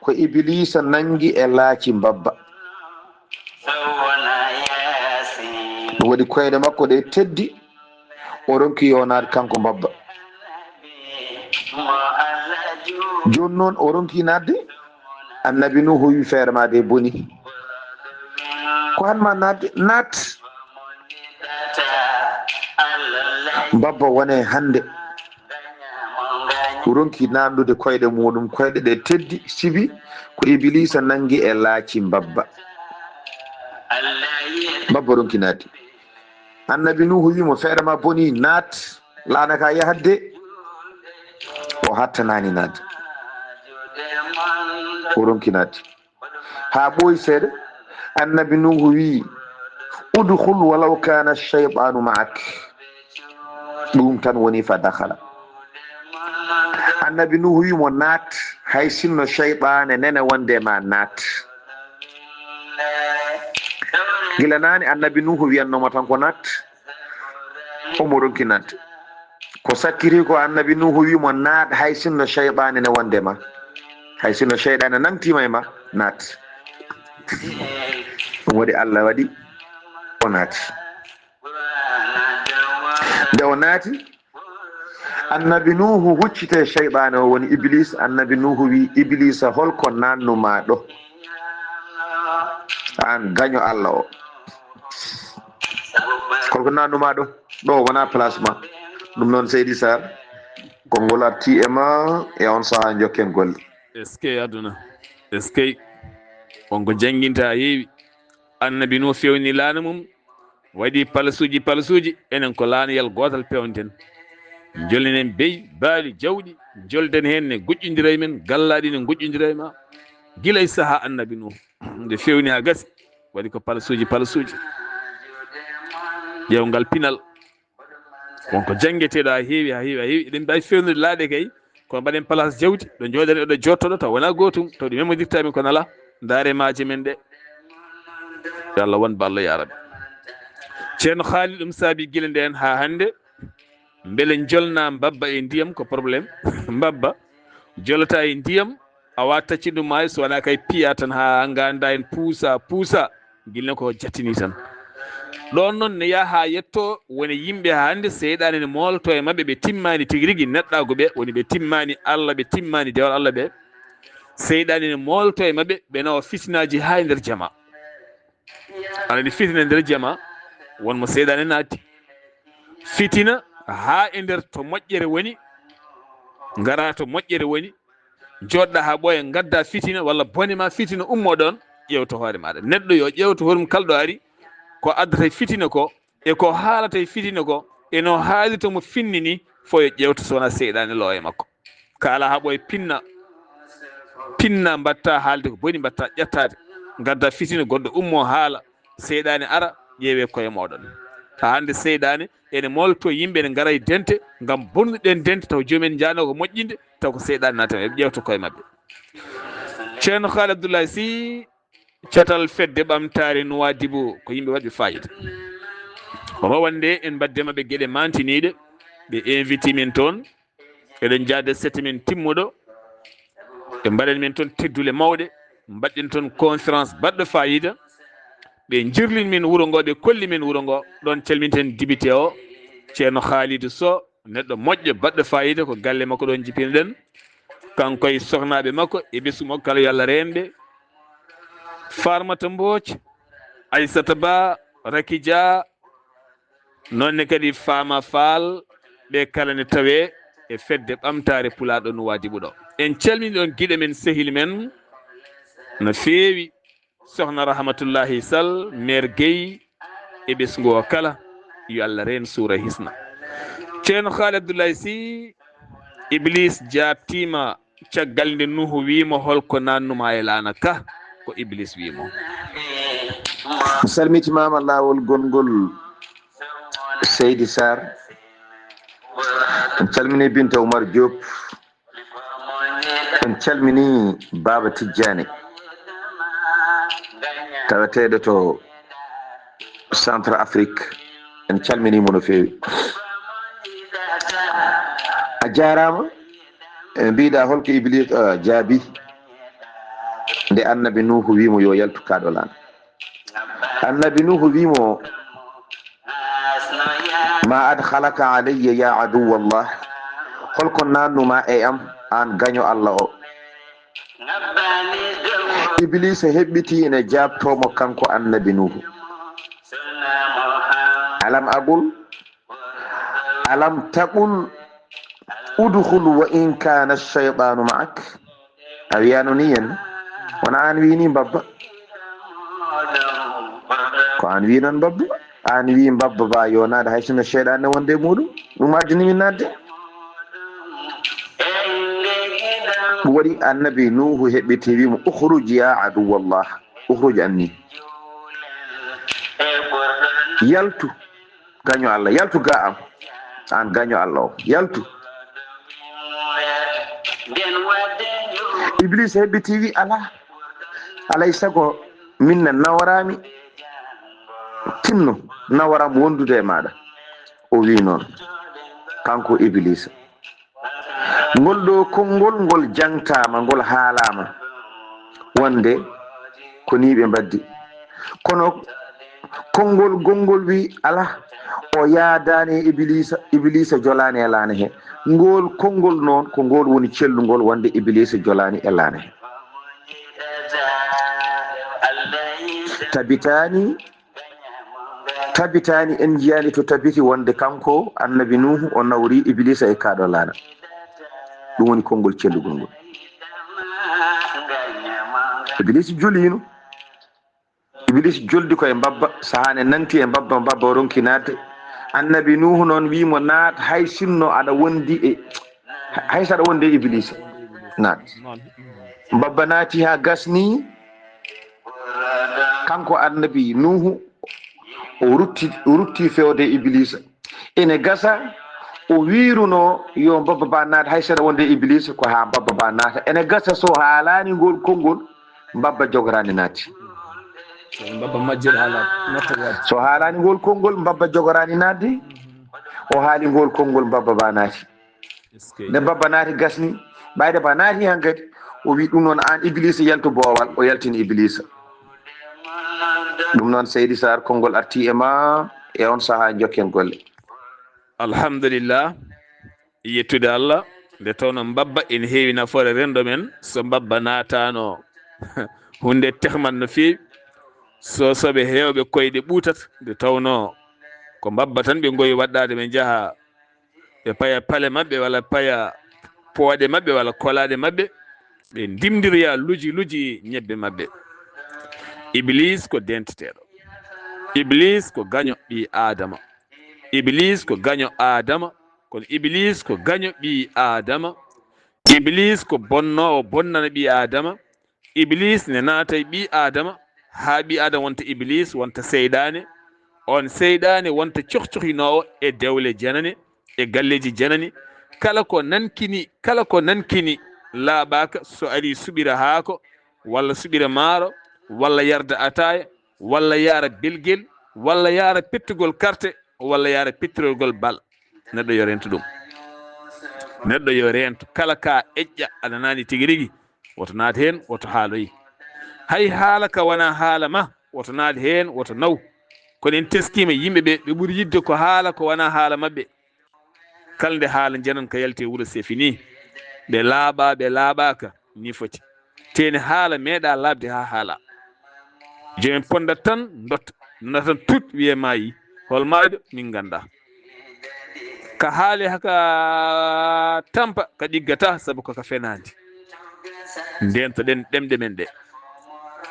ko Ibiliisa nanngi e laaci mbabba. Ɗum waɗi koyɗe makko ɗe teddi, o ronki yo naat kanko mbabba. Jooni noon o ronki naatde, Annabi Nuuhu wi feere ma de boni. Ko han ma naatde, naat. Mbabba wone hannde. Ronki naatnude koyɗe muɗum, koyɗe ɗe teddi, sibi ko Ibiliisa nanngi e laaci mbabba. Mbabba ronki naatde. Annabi Nuuhu wi mo, feere ma boni, naat, laana ka yahat de. O hattanaani naatde. O ronki naatde. Haa ɓooyi seeɗa, Annabi Nuuhu wi, udkhul walaw kana shaytanu ma'ak. Ɗum tan woni fa dakhala. Annabi Nuuhu wi mo, naat, hay sinno seyɗaane nene wonde ma naat. Gila naane Annabi Nuuhu wiyanno mo tan ko naat, omo ronki naat. Ko sakkiti ko Annabi Nuuhu wi mo naat, hay sinno seyɗaane ne wonde ma, hay sinno seyɗaane nangtima e ma, naat. Ɗum waɗi Allah waɗi o naati. Nde o naati, Annabi Nuuhu huccite seyɗaane o woni Iblis. Annabi Nuuhu wi, Iblisa, holko naatnuma ɗo? Aan gaño Allah o. Holko naatnuma ɗo? Ɗo wona place ma. Ɗum noon, Seydi Sarr, konngol arti e ma e on sahaa, njokken golle. Eskey aduna, eskey. Wonko jannginta heewi. Annabi Nuuhu fewni laana mum, waɗi palasuuji, palasuuji, enen ko laanayal gootal peewnten. Jolninen beyi, baali, jawɗi, jolden heen ne goƴƴondira e men, gallaaɗi ne goƴƴondira e ma. Gila e sahaa Annabi Nuuhu, nde fewni haa gasi, waɗi ko palasuuji, palasuuji. Ƴeew ngal pinal. Wonko janngeteeɗo haa heewi, haa heewi, haa heewi. Eɗen mbaawi fewnude laaɗe kay, kono mbaɗen place jawdi, ɗo njooɗen, ɗo jottoɗo, taw wonaa gootum, taw ɗi memodirta men kono alaa. Ndaare maaje men ɗe. Yo Allah won ballo, ya Rabbi. Ceerno Khalid, ɗum saabi gila ndeen haa hannde, Mbele njolna mbabba e ndiyam ko problème. Mbabba jolata e ndiyam, a wawa tacci ɗum maayo, so wona kay piya tan ha nganda en puusa, puusa, gilne ko jattini tan. Ɗon noon ne yaha ha yetto woni yimɓe ha hannde seyɗaane ne moolto e maɓɓe, ɓe timmani tigi rigi neɗɗaagu ɓe, woni ɓe timmani Allah, ɓe timmani dewal Allah ɓe. Seyɗaane ne moolto e maɓɓe, ɓe nawa fitinaaji ha e nder jama. Aɗa andi fitina e nder jama, won mo seyɗaane naati. Fitina ha e nder to moƴƴere woni, ngara to moƴƴere woni, joɗɗa ha ɓooya, ngadda fitina walla bone ma fitina ummo ɗon, ƴewto hoore maɗa. Neɗɗo yo ƴewto hoore mum kala ɗo ari, ko addata fitina ko, e ko haalata e fitina ko, e no haalirta mo finni ni, fof yo ƴewto so wona seyɗaane lowa e makko. Ka ala ha ɓooya pinna, pinna mbatta haalde ko boni, mbatta ƴettaade, ngadda fitina, goɗɗo ummo haala, seyɗaane ara, ƴeewe koye moɗon. Ha hannde seyɗaane ene molto yimɓe, ene ngara e dente ngam bonnuɗen dente, taw joomen jaano ko moƴƴinde, taw ko seyɗaane naata, ɓe ƴewta koye maɓɓe. Ceerno Haali Abdoulaye Sy, catal fedde ɓamtaare Nuwaadibu ko yimɓe waɗɓe fayida. Rowande en mbadde maɓɓe geɗe mantiniiɗe, ɓe invité min toon. Eɗen jaade sette min timmuɗo, ɓe mbaɗan min toon teddule mawɗe, mbaɗɗen toon conférence baɗɗo fayida. Ɓe jirlin min wuro ngo, ɓe kolli min wuro ngo. Ɗon calminten député o, Ceerno Khalidou Sow, neɗɗo moƴƴo baɗɗo fayida, ko galle makko ɗon jipinoɗen. Kanko e sohnaaɓe makko e ɓesngu makko kala, yo Allah reen ɓe. Farmata Mbooc, Aissata Ba, Raki Dia, noon ne kadi Fama Fall, ɓe kala ne tawe e fedde ɓamtaare Pulaaɗo Nuwaadibu ɗo. En calmini ɗon giɗo men, sehil men no feewi, Sohna Rahmatullahi Sall, Mère Gueye, e ɓesngu o kala, yo Allah reen suura hisna. Ceerno Haali Abdoulaye Sy, Iblis jaabtiima caggal nde Nuuhu wiimo, "Holko naannuma e laana ka?" Ko Iblis wiimo. Mi salmitimaama laawol gonngol Seydi Sarr. En calmini Binta Oumar Diop. En calmini Baaba Tijjaani, taweteeɗo to Centre Afrique. En calmini mo no feewi. A jaaraama. E mbiɗa holko Iblis, ah, jaabi nde Annabi Nuuhu wiimo yo yaltu ka ɗo laana? Annabi Nuuhu wiimo, "Ma adkhalaka alayya ya aduwallah." Holko naannuma e am, an gaño Allah o? Iblisa heɓɓiti ene jaabtomo kanko Annabi Nuuhu. "Alam aqul, alam taqul udkhul wa in kana ash-shaytanu ma'ak?" A wiyano ni yen? Wona an wini mbabba? Ko an wi noon mbabba. An wi mbabba ba yo naade, hay sinno seyɗan ne wonde e muɗum. Ɗum addani min naatde. Ɗum waɗi Annabi Nuuhu heɓɓiti, wimo, "Ukhruj ya aduwallah, ukhruj anni." Yaltu, gaño Allah, yaltu ga am. An gaño Allah o, yaltu. Iblis heɓɓiti, wi, "Ala, alay sago min na nawarami tinno, nawaram wondude e maɗa." O wi noon, kanko Iblisa. Ngol ɗo konngol, ngol jangtama, ngol haalama wonde ko ni ɓe mbaddi. Kono konngol gonngol wi, "Ala, o yaadani e Iblisa, Iblisa jolani e laana he." Ngol konngol noon, ko ngol woni cellugol wonde Iblisa jolani e laana he. Tabitani, tabitani, en jiyani to tabiti wonde kanko Annabi Nuuhu o nawri Iblisa e kaɗo laana. Ɗum woni konngol cellugol ngol. Iblisa jolino. Iblis joldi ko e mbabba, sahane nanti e mbabba, mbabba o ronki naatde. Annabi Nuuhu noon wimo, "Naat, hay sinno aɗa wondi e, hay so aɗa wondi e Iblisa. Naat." Mbabba naati ha gasni, kanko Annabi Nuuhu, o rutti, o rutti fewde e Iblisa. Ene gasa o wiruno yo mbabba ba naata, hay so aɗa wondi e Iblisa, ko ha mbabba ba naata. Ene gasa so haalani ngol konngol, mbabba jogorani naati. Mbabba majjir haala natta waɗde. So haalani ngol konngol, mbabba jogorani naatde. O haali ngol konngol, Mbabba Ba naati. Nde Mbabba naati, gasni, ɓayde Ba naati hankadi, o wi ɗum noon, aan Iblisa, yaltu boowal. O yaltini Iblisa. Ɗum noon, Seydi Sarr, konngol arti e ma. E on sahaa, njokken golle. Alhamdulillah. Yettude Allah, nde tawno Mbabba ene heewi nafoore renndo men. So Mbabba naataano, huunde tehmat no feewi. Soosooɓe heewɓe koyɗe ɓuutat, nde tawno ko Mbabba tan ɓe ngowi waɗɗaade, ɓe njaha, ɓe paya pale maɓɓe, walla paya pooɗe maɓɓe, walla kolaaɗe maɓɓe, ɓe ndimndiroya luji luji ñebbe maɓɓe. Iblis ko denteteeɗo. Iblis ko gaño ɓii Aadama. Iblis ko gaño Aadama. Kono Iblis ko gaño ɓii Aadama. Iblis ko bonnoowo, bonnana ɓii Aadama. Iblis ne naata e ɓii Aadama, haa ɓii Aadama wonta Iblis, wonta seyɗaane. On seyɗaane wonta cohcohinoowo e dewle janane, e galleeji janani. Kala ko nankini, kala ko nankini laaɓaaka, so ari suɓira haako, walla suɓira maaro, walla yarda ataaya, walla yaara belgel, walla yaara pettugol karte, walla yaara pettirgol bal. Neɗɗo yo rento ɗum. Neɗɗo yo rento. Kala ka eƴƴa, a nanaani tigi rigi, woto naat heen, woto haaloy. Hay haala ka wona haala ma, woto naat heen, woto naw. Kono en teskiima yimɓe ɓe, ɓe ɓuri yiɗde ko haala ko wona haala maɓɓe. Kala nde haala njanan ka yalti e wuro, c'est fini. Ɓe laaɓa, ɓe laaɓaaka, ni foti. Teeni haala meeɗa laaɓde haa haala. Jooni pondat tan, ndotta, ndotta tan tut, wiye maayi. Hol maayɗo? Min ngannda. Ka haali haka tampa, ka ɗiggata, sabu ko ka fenaandi. Ndeentoɗen ɗemɗe men ɗe.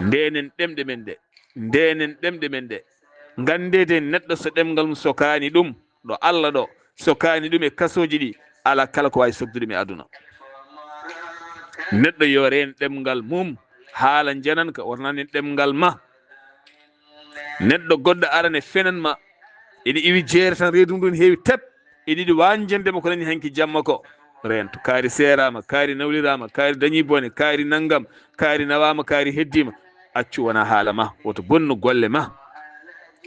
Ndeenen ɗemɗe men ɗe. Ndeenen ɗemɗe men ɗe. Nganndeden neɗɗo so ɗemngal mum sokaani ɗum, ɗo Allah ɗo, sokaani ɗum e kasooji ɗi, alaa kala ko waawi sokdude ɗum e aduna. Neɗɗo yo reen ɗemngal mum, haala njananka, wonani ɗemngal ma. Neɗɗo goɗɗo arane fenan ma, ene iwi jeere tan, reedu mum ɗum heewi tep, ene yiɗi wañjande ma ko nani hanki jamma ko. Reento, kaari seeraama, kaari nawliraama, kaari dañi bone, kaari nanngam, kaari nawaama, kaari heddiima. Accu wona haala ma, woto bonnu golle ma.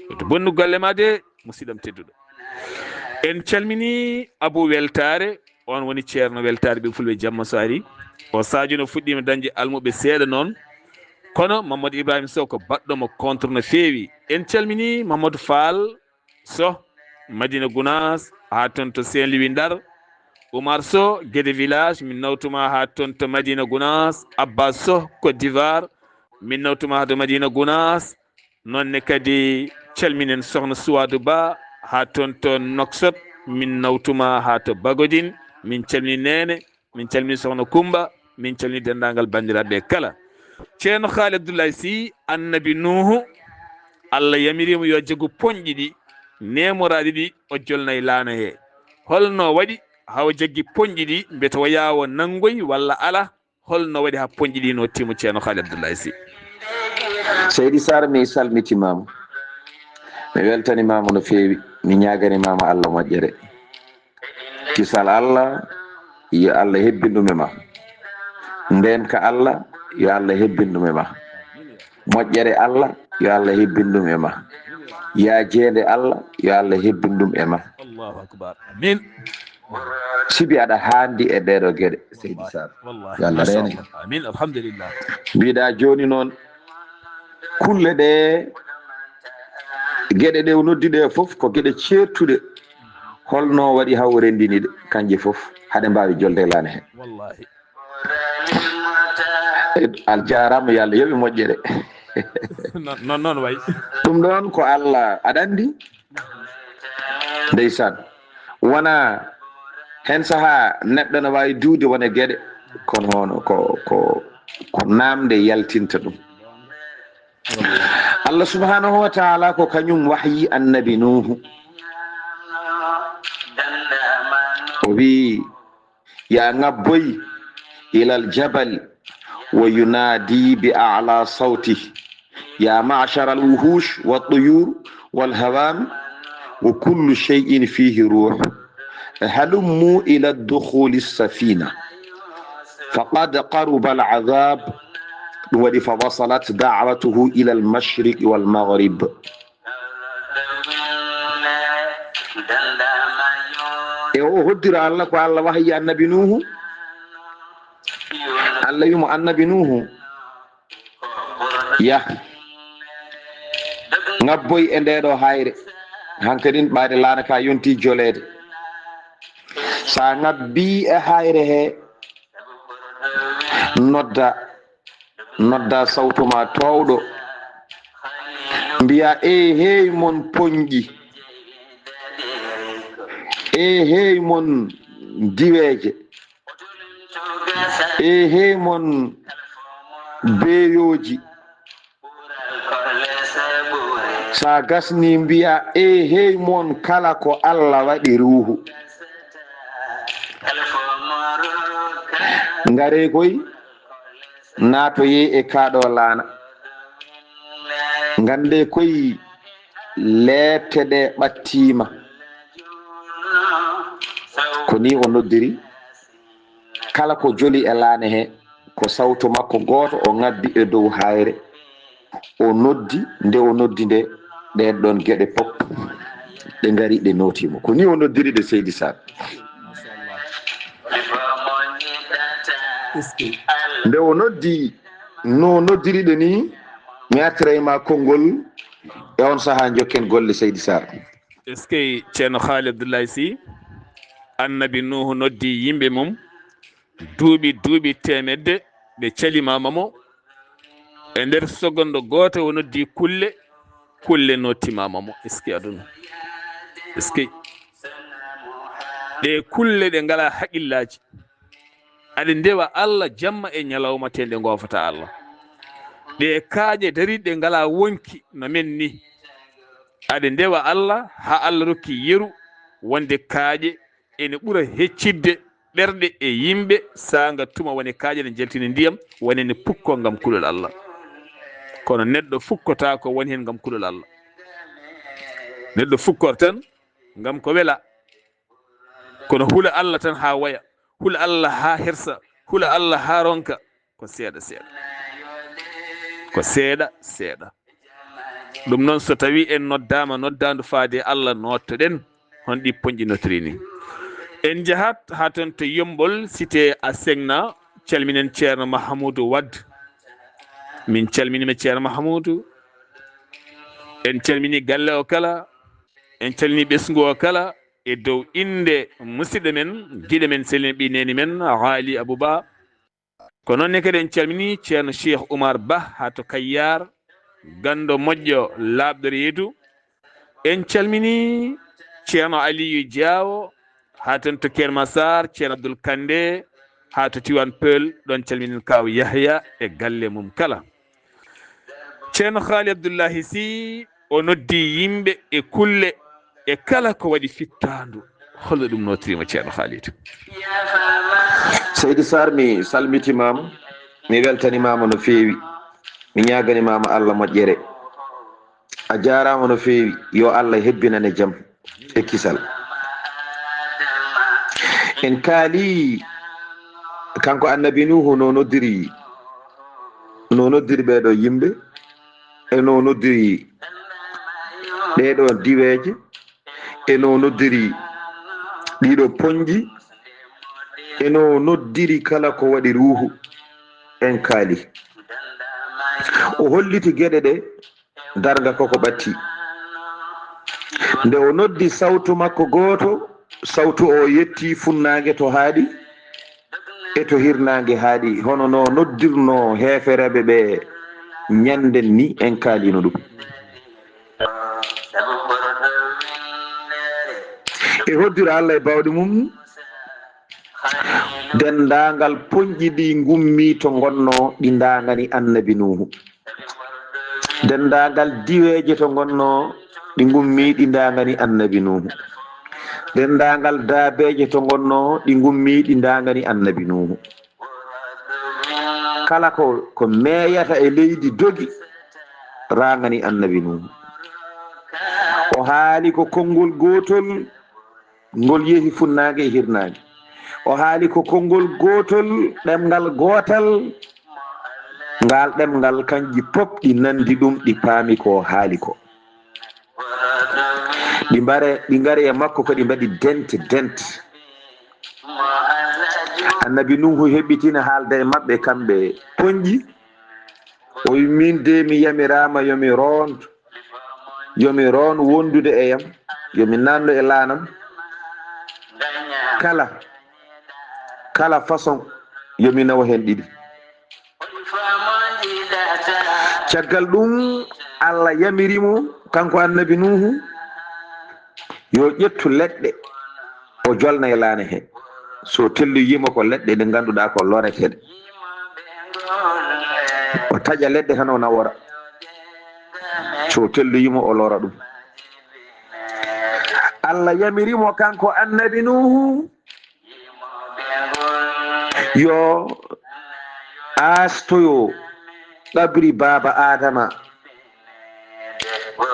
Woto bonnu golle ma de, musidɗam tedduɗo. En calmini Abou Weltaare, on woni Ceerno Weltaare ɓe fulɓe jamma so ari. O Sadio no fuɗɗiima dañde almuɓe seeɗa noon. Kono Mamadou Ibrahima Sow ko baɗɗo mo contre no feewi. En calmini Mamadou Fall Sow, Madina Gounass, haa toon to Saint-Louis Ndar. Oumar Sow, Guédé Village, min nawtuma haa toon to Madina Gounass. Abbas Sow, Côte d'Ivoire, min nawtuma haa to Madina Gounass. Noon ne kadi calminen Sohna Suwaadu Ba, haa toon to Nouakchott, min nawtuma haa to Bagodin. Min calmini Neene, min calmini Sohna Kumba, min calmini denndaangal banndiraaɓe kala. Ceerno Haali Abdoulaye Sy, Annabi Nuuhu, Allah yamiriimo yo jaggu poñƴi ɗi, neemoraaɗi ɗi, o jolna e laana he. Holno waɗi haa o jaggi poñƴi ɗi, mbete o yaawo nanngoy walla alaa? Holno waɗi haa poñƴi ɗi no timo, Ceerno Haali Abdoulaye Sy? Seydi Sarr, mi salmitimaama. Mi weltanimaama no feewi. Mi ñaaganimaama Allah moƴƴere. Kisal Allah, yo Allah hebbin ɗum e ma. Ndeenka Allah, yo Allah hebbin ɗum e ma. Moƴƴere Allah, yo Allah hebbin ɗum e ma. Yaajeende Allah, yo Allah hebbin ɗum e ma. Allahu akbar. Amin. Sibi aɗa haandi e ɗeeɗo geɗe, Seydi Sarr. Wallahi, yo Allah reene. Amin, alhamdulillah. Mbiɗa jooni noon, kulle ɗe, geɗe ɗe o noddi ɗe fof ko geɗe ceertuɗe. Holno waɗi haa o renndini ɗe, kanje fof, haɗe mbaawi jolde e laana he? Wallahi. Al jaaraama, yo Allah yoɓe moƴƴere. Non, non, non wayi. Ɗum ɗoon ko Allah, aɗa anndi? Ndeysaan. Wona heen sahaa neɗɗo no waawi duude wona geɗe, kono hono ko, ko, ko naamnde yaltinta ɗum. Allah subhanahu wa ta'ala ko kañum wahyi Annabi Nuuhu. O wi, يا نبي إلى الجبل وينادي بأعلى صوته يا معشر الوحوش والطيور والهوام وكل شيء فيه روح هلموا إلى الدخول السفينة فقد قرب العذاب. Ɗum waɗi فوصلت دعوته إلى المشرق والمغرب. E o hoddira Allah ko Allah wahayi annabi Nuuhu. Allah wimo annabi Nuuhu, yah, ngabboy e nde ɗo hayre. Hankadin ɓaade laana ka yonti joleede. Sa ngabbi e hayre he, nodda, nodda sawtu ma toowɗo. Mbiya, "Eehey mon poñƴi. Eehey mon diweeje. Eehey mon beeyooji." Sa gasni mbiya, "Eehey mon kala ko Allah waɗi ruuhu. Ngaree koy, naatoyee e kaa ɗo laana. Ngandee koy leepte ɗe ɓattiima." Ko ni o noddiri kala ko joli e laane he, ko sawtu makko gooto o ngabbi e dow hayre. O noddi, nde o noddi nde, ɗeen ɗoon geɗe pop ɗe ngari, ɗe nooti mo. Ko ni o noddiri ɗe, Seydi Sall. Nde o noddi, no noddiri ɗe ni, mi artira e ma konngol e on sahaa, njokken golle, Seydi Sall. Eskey, Ceerno Haali Abdullahi Sy, Annabi Nuuhu noddi yimɓe mum, duuɓi, duuɓi teemedde, ɓe calimaama mo. E nder sogondo gooto, o noddi kulle, kulle nottimaama mo. Eskey aduna. Eskey. Ɗe kulle ɗe ngalaa haqillaaji. Aɗe ndewa Allah jamma e ñalawma, te nde ngoofata Allah. Ɗe kaaƴe dariiɗe ngalaa wonki no men ni. Aɗe ndewa Allah, haa Allah rokki yeru wonde kaaƴe ene ɓura heccidde ɓerɗe e yimɓe, saanga tuma woni kaaƴe ne njaltini ndiyam, woni ne pukko ngam kulol Allah. Kono neɗɗo fukkotaako woni heen ngam kulol Allah. Neɗɗo fukkor tan ngam ko wela. Kono hula Allah tan haa waya, hula Allah haa hersa, hula Allah haa ronka, ko seeɗa seeɗa. Ko seeɗa seeɗa. Ɗum noon, so tawii en noddaama noddaandu faade e Allah, noottoɗen hon ɗi poñƴi notiri ni. En njahat haa toon to Yommbol, cité Asegna, calminen Ceerno Mahamuudu Wad. Min calminiima Ceerno Mahamuudu. En calminii galle o kala, en calminii ɓesngu o kala, e dow innde musidɗo men, giɗo men, sehil men, ɓiy neene men, Haali Abuu Ba. Ko noon ne kadi en calminii Ceerno Cheikh Oumar Ba haa to Kayar, ganndo moƴƴo, laaɓɗo reedu. En calminii Ceerno Aliyu Jaawo haa toon to Keur Massar, Ceerno Abdoul Kande haa to Tivaouane Peulh, ɗoon calminen Kaaw Yahya e galle mum kala. Ceerno Haali Abdullahi Sy, o noddi yimɓe e kulle e kala ko waɗi fittaandu. Hol no ɗum nootiriima, Ceerno Haali? Seydi Sarr, mi salmitimaama, mi weltanimaama no feewi, mi ñaaganimaama Allah moƴƴere. A jaaraama no feewi, yo Allah hebbinane jam e kisal. En kaali kanko Annabi Nuuhu no noddiri, no noddiri ɓee ɗoo yimɓe, e no noddiri ɗee ɗoo diweeje, e no noddiri ɗii ɗoo poñƴi, e no noddiri kala ko waɗi ruuhu. En kaali. O holliti geɗe ɗe darnga koko ɓatti. Nde o noddi sawtu makko gooto, sawtu o yetti funnaange to haaɗi e to hirnaange haaɗi, hono no noddirnoo heefereɓe ɓe ñannden ni, en kaalino ɗum. E hoddira Allah e bawɗe mum, denndaangal poñƴi ɗi ngummi to ngonnoo, ɗi ndaangani Annabi Nuuhu. Denndaangal diweeje to ngonnoo, ɗi ngummi, ɗi ndaangani Annabi Nuuhu. Denndaangal daabeeje to ngonnoo, ɗi ngummi, ɗi ndaangani Annabi Nuuhu. Kala ko, ko meeyata e leydi dogi, raangani Annabi Nuuhu. O haali ko konngol gootol, ngol yehi funnaange e hirnaange. O haali ko konngol gootol, ɗemngal gootal, ngaal ɗemngal, kanji pop ɗi nandi ɗum, ɗi paami ko o haali ko. Ɗi mbare, ɗi ngari e makko, ko ɗi mbaɗi dente, dente. Annabi Nuuhu heɓitina haalde e maɓɓe kamɓe ponƴi. O wi, "Min de mi yamiraama yo mi roond, yo mi roon wondude e yam, yo mi naanno e laanam. Kala, kala façon yo mi nawa heen ɗiɗi." Caggal ɗum, Allah yamiri mo, kanko Annabi Nuuhu, yo ƴettu leɗɗe, o jolna e laana he. So telloyiima ko leɗɗe ɗe ngannduɗaa ko loreteeɗe. O taƴa leɗɗe tan o nawora. So telloyiima o lora ɗum. Allah yamiri mo kanko Annabi Nuuhu, yo aastoyo qabri baaba Aadama.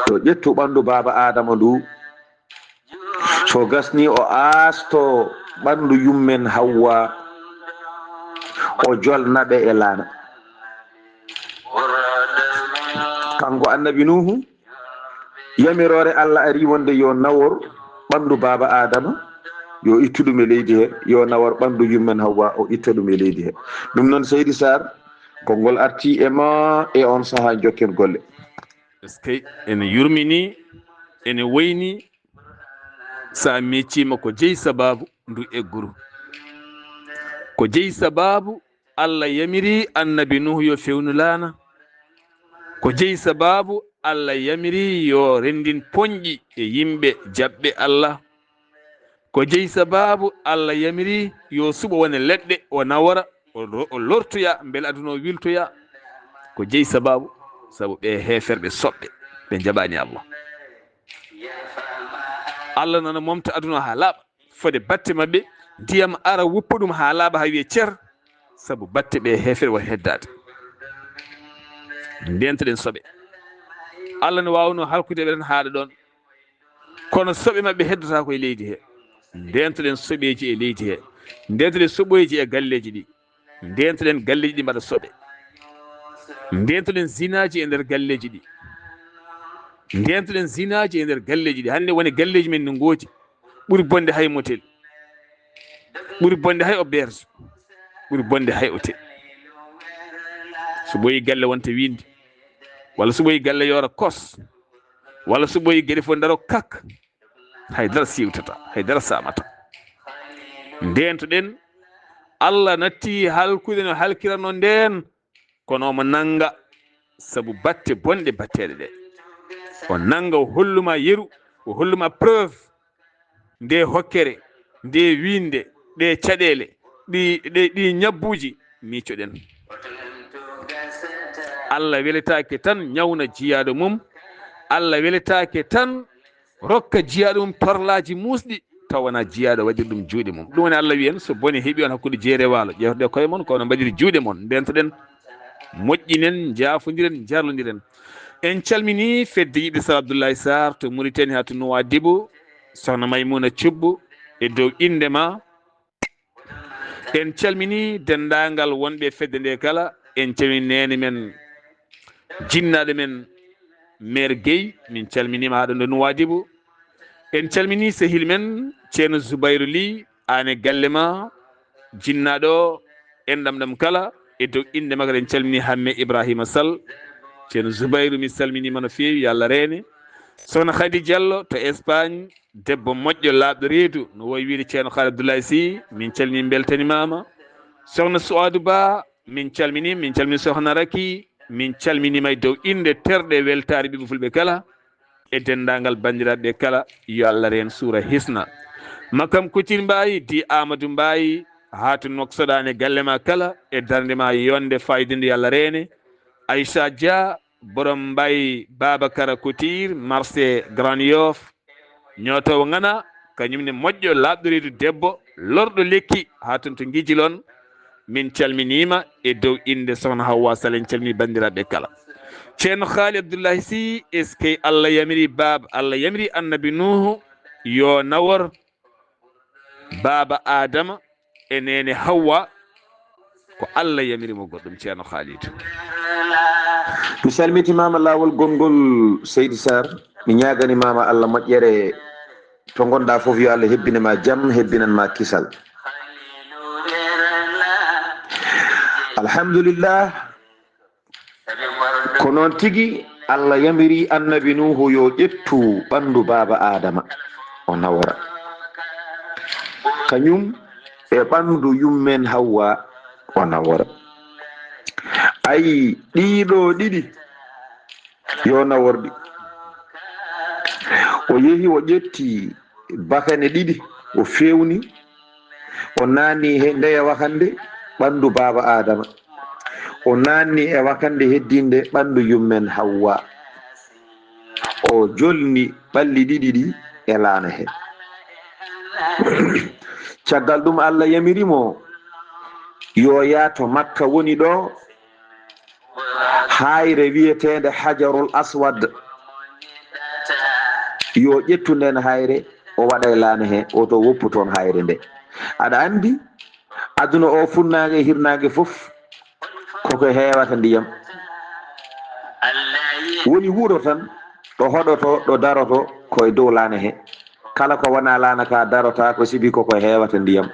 Yo ƴettu ɓanndu baaba Aadama ndu. So gasni o aasto ɓanndu yummen Hawwa, o jolna ɓe e laana. Kanko Annabi Nuuhu, yamiroore Allah ari wonde yo nawor ɓanndu baaba Aadama, yo ittu ɗum e leydi he, yo nawor ɓanndu yummen Hawwa, o itta ɗum e leydi he. Ɗum noon, Seydi Sarr, konngol arti e ma e on sahaa, njokken golle. Eskey, ene yurmini, ene woyni, so a miijiima ko jeyi sabaabu ndu egguru. Ko jeyi sabaabu Allah yamiri Annabi Nuuhu yo fewnu laana. Ko jeyi sabaabu Allah yamiri yo renndin poñƴi e yimɓe jaɓɓe Allah. Ko jeyi sabaabu Allah yamiri yo suɓo wone leɗɗe, o nawora, o ro-, o lortoya, mbele aduna o wiltoya. Ko jeyi sabaabu, sabu ɓe heeferɓe soɓɓe, ɓe njaɓaani Allah. Allah nana momta aduna haa laaɓa. Fode batte maɓɓe, ndiyam ara wuppa ɗum haa laaɓa, haa wiye cer, sabu batte ɓe heefere won heddaade. Ndeentoɗen soɓe. Allah no waawno halkude ɓe tan haaɗa ɗoon. Kono soɓe maɓɓe heddotaako e leydi he. Ndeentoɗen soɓeeji e leydi he. Ndeentoɗen soɓeeji e galleeji ɗi. Ndeentoɗen galleeji ɗi mbaɗa soɓe. Ndeentoɗen zinaaji e nder galleeji ɗi. Ndeentoɗen zinaaji e nder galleeji ɗi. Hannde woni galleeji men no ngoodi. Ɓuri bonde hay motel. Ɓuri bonde hay auberge. Ɓuri bonde hay hôtel. So ɓooyi galle wonta wiinde. Walla so ɓooyi galle yoora kos. Walla so ɓooyi geɗe fof ndaro kak. Hay dara siwtata, hay dara saamata. Ndeentoɗen, Allah natti halkude no halkiranno ndeen, kono omo nannga sabu batte bonɗe batteeɗe ɗe. O nannga, o holluma yeru, o holluma preuve, nde hokkere, nde wiinde, ɗe caɗeele, ɗi, ɗe, ɗi ñabbuuji, miicoɗen. Allah weletaake tan ñawna jiyaaɗo mum, Allah weletaake tan rokka jiyaaɗo mum torlaaji muusɗi, taw wonaa jiyaaɗo waɗiri ɗum juuɗe mum. Ɗum woni Allah wiyen, so bone heɓi on hakkunde jeere waalo, ƴeewtoɗe koye mon, ko onon mbaɗiri juuɗe mon. Ndeentoɗen, moƴƴinen, njaafondiren, njarlondiren. En calminii fedde yiɗde Sar Abdoulaye Sarr to Mauritanie haa to Nouadhibou, Sohna Maimouna Thioub, e dow innde ma. En calminii denndaangal wonɓe e fedde nde kala. En calminii neene men, jinnaaɗo men, Meer Guèye, min calminiima haa ɗo nde Nouadhibou. En calminii sehil men, Ceerno Zoubayrou Ly, aan e galle ma, jinnaaɗo, enɗam ɗam kala, e dow innde makko en calminii Hamme Ibrahima Sall. Ceerno Zoubayrou, mi salminiima no feewi, yo Allah reene. Sohna Khady Diallo to Espagne, debbo moƴƴo, laaɓɗo reedu, no woy wiyde Ceerno Khaali Abdoulaye Sy, min calminii, mbeltaniima ma. Sohna Souadou Ba, min calminii, min calminii Sohna Raky, min calminiima e dow innde terɗe weltaare ɓiɓɓe fulɓe kala, e denndaangal banndiraaɓe kala, yo Allah reen suura hisna. Makam Couture Mbaye, di Amadou Mbaye, haa to Nouakchott, aan e galle ma kala, e darnde ma yonde faayidinnde, yo Allah reene. Aïcha Dia, borom Mbaye Babakara Couture, marché Grand Yoff, ñootoowo ŋana, kañum ne moƴƴo, laaɓɗo reedu debbo, lorɗo lekki, haa toon to Ngijilon. Min calminiima e dow innde Sohna Hawwa Sall, en calminii banndiraaɓe kala. Ceerno Khaali Abdoulaye Sy, eskey, Allah yamiri baaba, Allah yamiri Annabi Nuuhu yo nawor baaba Aadama e neene Hawwa, ko Allah yamiri mo goɗɗum, Ceerno Khalidou. Mi salmitimaama laawol gonngol, Seydi Sarr. Mi ñaagani maama Allah moƴƴere. To ngonɗaa fof, yo Allah hebbine ma jam, hebbinan ma kisal. Alhamdulillah. Ko noon tigi Allah yamiri Annabi Nuuhu yo ƴettu ɓanndu baaba Aadama, o nawora. Kañum e ɓanndu yummen Hawwa, o nawora. Ayi, ɗiɗo ɗiɗi, yo naworɗi. O yehi, o ƴetti bakane ɗiɗi, o fewni, o naanni he ndeya wakande ɓanndu baaba Aadama. O naanni e wakande heddinde ɓanndu yummen Hawwa. O jolni ɓalli ɗiɗi ɗi e laana he. Caggal ɗum, Allah yamiri mo yo yaato Makka woni ɗo, hayre wiyeteende Hajarul Aswad. Yo ƴettu nden hayre, o waɗa e laana he, o to woppu toon hayre nde. Aɗa anndi, aduna o funnaange e hirnaange fof, koko heewata ndiyam. Woni wuro tan, ɗo hoɗoto, ɗo daroto, ko e dow laana he. Kala ko wonaa laana ka darotaako, sibi koko heewata ndiyam.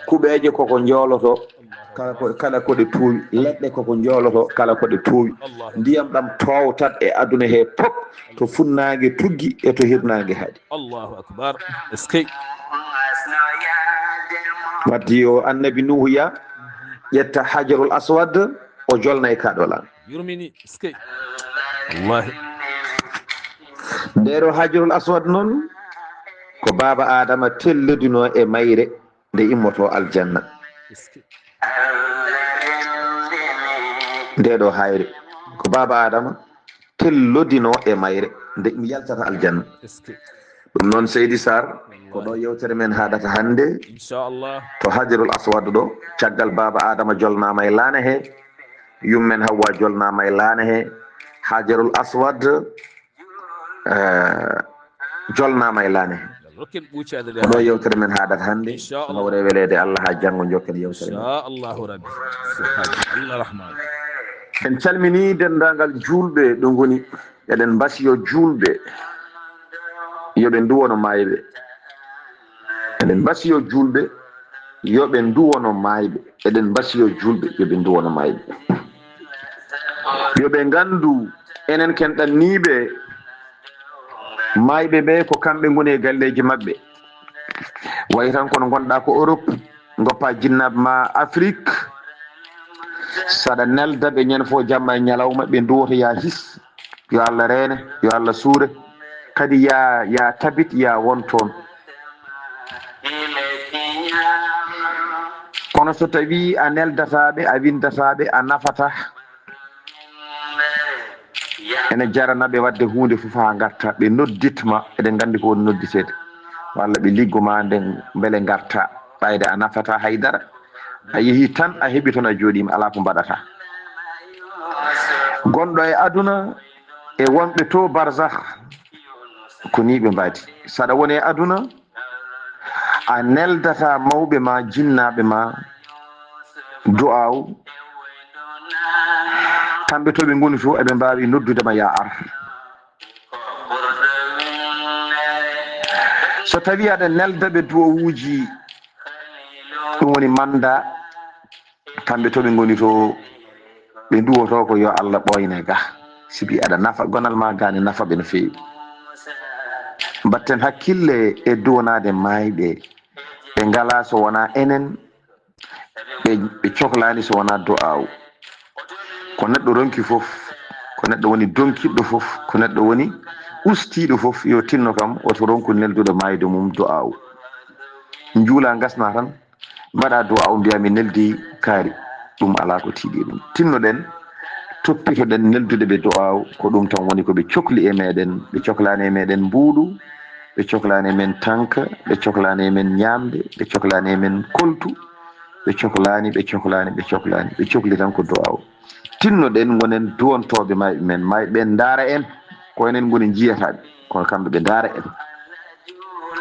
Kuɓeeje koko njooloto, kala ko, kala ko ɗe toowi. Leɗɗe koko njooloto, kala ko ɗe toowi. Ndiyam ɗam toowtat e aduna he pop, to funnaange tuggi e to hirnaange haɗi. Allahu akbar. Eskey. Wadde yo Annabi Nuuhu ya, ƴetta Hajarul Aswad, o jolna e kaɗolan. Yurmini, eskey. Wallahi. Nde ɗo Hajarul Aswad noon, ko baaba Aadama tellodinoo e mayre nde immoto aljanna. Eskey. Nde ɗo hayre, ko baaba Aadama tellodinoo e mayre nde mi yaltata aljanna. Eskey. Ɗum noon, Seydi Sarr, ko ɗo yewtere men haɗata hannde. Inchallah. To Hajarul Aswad ɗo, caggal baaba Aadama jolnaama e laana he, yummen Hawwa jolnaama e laana he, Hajarul Aswad, eh, jolnaama e laana he. Rokken ɓuucaade. Ko ɗo yewtere men haɗata hannde. Inchallah. Hawre weleede Allah haa janngo njokken yewtere men. Inchallahu Rabbi. Subhaana Allah Rahman. En calminii denndaangal juulɓe ɗo ngoni. Eɗen mbasiyo juulɓe yo ɓe nduwono maayɓe. Eɗen mbasiyo juulɓe yo ɓe nduwono maayɓe. Eɗen mbasiyo juulɓe yo ɓe nduwono maayɓe. Yo ɓe nganndu enen ken ɗanniiɓe maayɓe ɓe, ko kamɓe ngoni e galleeji maɓɓe. Wayi tan kono ngonɗaa ko Europe, ngoppa jinnaaɓe ma Afrique, saɗa nelda ɓe ñande fof jamma e ñalawma, ɓe nduwoto ya his, yo Allah reene, yo Allah suure, kadi ya, ya tabit, ya won toon. Kono so tawi a neldata ɓe, a windata ɓe, a nafata, ene jarana ɓe waɗde huunde fof haa ngarta, ɓe noddit ma, eɗen nganndi ko woni nodditeede. Walla ɓe liggo ma nden mbele ngarta, ɓayde a nafata hay dara. A yehi tan, a heɓi toon, a jooɗiima, alaa ko mbaɗata. Gonɗo e aduna e wonɓe to barzakh, ko nii ɓe mbaadi. Saɗa woni e aduna, a neldata mawɓe ma, jinnaaɓe ma, du'aaw. Kamɓe to ɓe ngoni to, eɓe mbaawi noddude ma, yaa ar. So tawi aɗa nelda ɓe du'awuuji, ɗum woni manda, kamɓe to ɓe ngoni to, ɓe nduwoto ko yo Allah ɓooyne ga, sibi aɗa nafa, gonal ma ga ne nafa ɓe no feewi. Mbatten hakkille e duwanaade maayɓe, ɓe ngalaa so wonaa enen, ɓe, ɓe coklaani so wonaa du'aaw. Ko neɗɗo ronki fof, ko neɗɗo woni donkiɗɗo fof, ko neɗɗo woni ustiiɗo fof, yo tinno kam, woto ronku nelduɗo maayde mum du'aaw. Njuula ngasna tan, mbaɗa du'aaw, mbiya mi neldi kaari. Ɗum alaa ko tiiɗi e ɗum. Tinnoɗen, toppitoɗen neldude ɓe du'aaw, ko ɗum tan woni ko ɓe cokli e meɗen. Ɓe coklaani e meɗen mbuuɗu, ɓe coklaani e men tanka, ɓe coklaani e men ñaamde, ɓe coklaani e men koltu, ɓe coklaani, ɓe coklaani, ɓe coklaani, ɓe cokli tan ko du'aaw. Tinnoɗen, ngonen duwontooɓe maayɓe men, maayɓe ɓen ndaara en, ko enen ngoni njiyataaɓe, kono kamɓe ɓe ndaara en.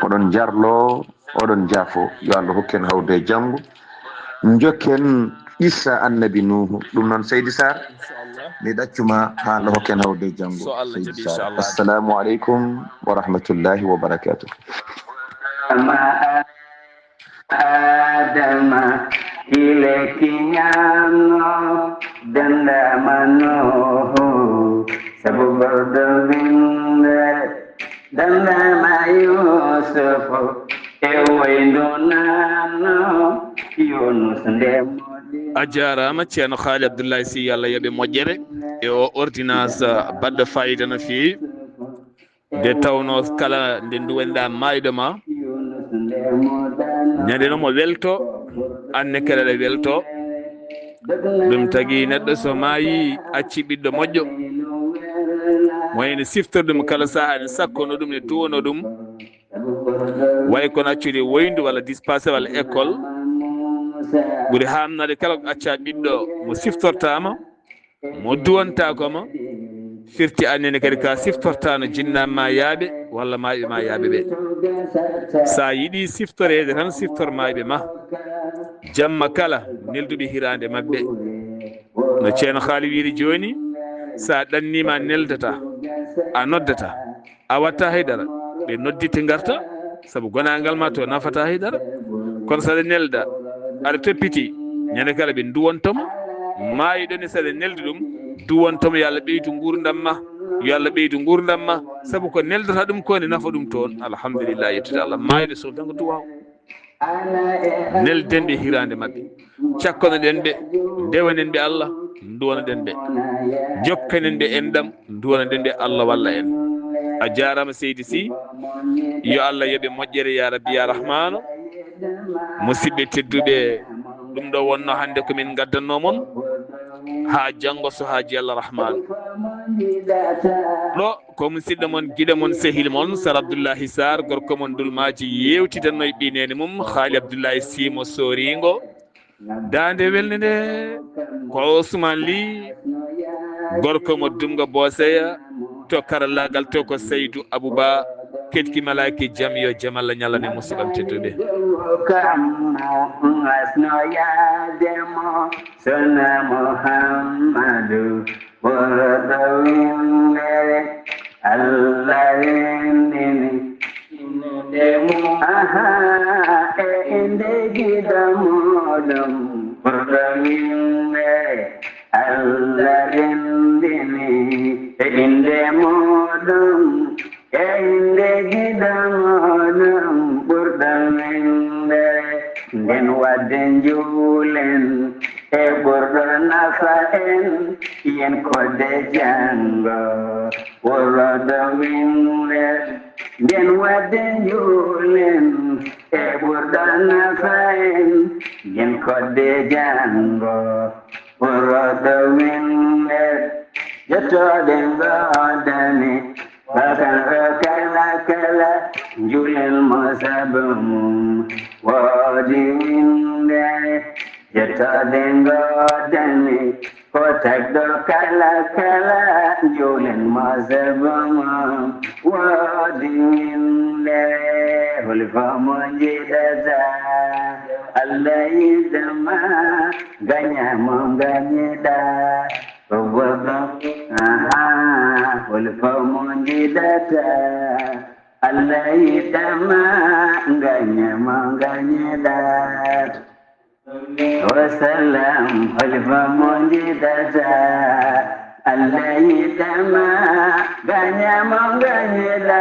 Oɗon njarloo, oɗon njaafoo, yo Allah hokku en hawrude e janngo. Njokken qissa Annabi Nuuhu. Ɗum noon, Seydi Sarr, mi ɗaccuma haa Allah hokku en hawrude e janngo. So Allah jaɓi, Seydi Sarr, inchallah. Assalamu aleykum wa rahmatullahi wa barakatuh. Adama. Kile kiñaano dendama Nuuhu, sabu gordo winde dendama Yuusufu, e woyndu nano Yunus nde moɗi. A jaaraama, Ceerno Haali Abdullahi Sy, yo Allah yoɓe moƴƴere e o ordonnance baɗɗo fayida no feewi. Nde tawnoo kala nde nduwaniɗaa maayɗo ma, ñande no mo welto, anne kala ɗe welto. Ɗum tagi neɗɗo so maayi, acci ɓiɗɗo moƴƴo, mo ene siftori ɗum kala sahaa, ene sakkono ɗum, ne duwono ɗum. Way kono accude woyndu walla dispassé walla école. Ɓuri haamnaade kala ko acca ɓiɗɗo mo siftortaama, mo duwantaako ma, firti annene kadi ka siftortaano jinnaa ma yaaɓe walla maayɓe ma yaaɓe ɓe. Sa yiɗi siftoreede tan, siftor maayɓe ma. Jamma kala, nelduɓe hiraande maɓɓe. No Ceerno Haali wiiri jooni, sa ɗanniima, a neldata, a noddata, a watta haydara, ɓe nodditte ngarta, sabu gonaangal ma to nafata haydara. Kono saɗa nelda, aɗa toppiti, ñande kala ɓe duwonto ma. Maayɗo ne, saɗa nelda ɗum, duwonto ma, yo Allah ɓeydu nguurndam ma, yo Allah ɓeydu nguurndam ma, sabu ko neldata ɗum ko ne nafa ɗum toon. Alhamdulillah, yettude Allah. Maayɗo so tan ko duwaaw. Nelden ɓe hiraande maɓɓe, cakkonoɗen ɓe, ndewanen ɓe Allah, nduwanoɗen ɓe, jokkanen ɓe enɗam, nduwanoɗen ɓe Allah walla en. A jaaraama seydi Sy, yo Allah yoɓe moƴƴere ya Rabbi ya Rahmaanu. Musidɓe tedduɓe, ɗum ɗo wonno hannde ko min ngaddannoo mon, haa janngo so haaji Allah Rahmaanu. Ɗo ko musidɗo mon, giɗo mon, sehil mon, Sar Abdullahi Sarr, gorko mon Dulmaaji, yeewtidanno e ɓii neene mum, Haali Abdullahi Sy mo Sooringo. Daande welnde nde, ko Ousmane Ly, gorko mo Dumga Booseya, to karallaagal to ko Seydou Abouba, ketki malaaki jam, yo jam Allah ñalane musidɓam tedduɓe. Kam mo ngasno yaade mo, Sona Muhammadu, ɓurɗo winndere, Allah winndini innde mum. Aha, e innde giɗo muɗum, ɓurɗo winndere, Allah winndini e innde muɗum. E innde giɗo muɗum ɓurɗo winndere, nden waɗde njuulen e ɓurɗo nafa en, yen koɗde janngo ɓurɗo winndere. Nden waɗde njuulen e ɓurɗo nafa en, yen koɗde janngo ɓurɗo winndere. Jottooɗe ngoodani Bakan o kala kala, njuulen mo sabu mum woodi winnde. Yettode ngoodani ko tagɗo kala kala, njuulen mo sabu mum woodi winnde. Holi fof mo njiɗata, Allah yiɗama, gaña mo gañiɗa. Aha, holi fof mo njiɗata, Allah yiɗama, gaña mo gañiɗa. Wa sallam, holi fof mo njiɗata, Allah yiɗama, gaña mo gañiɗa.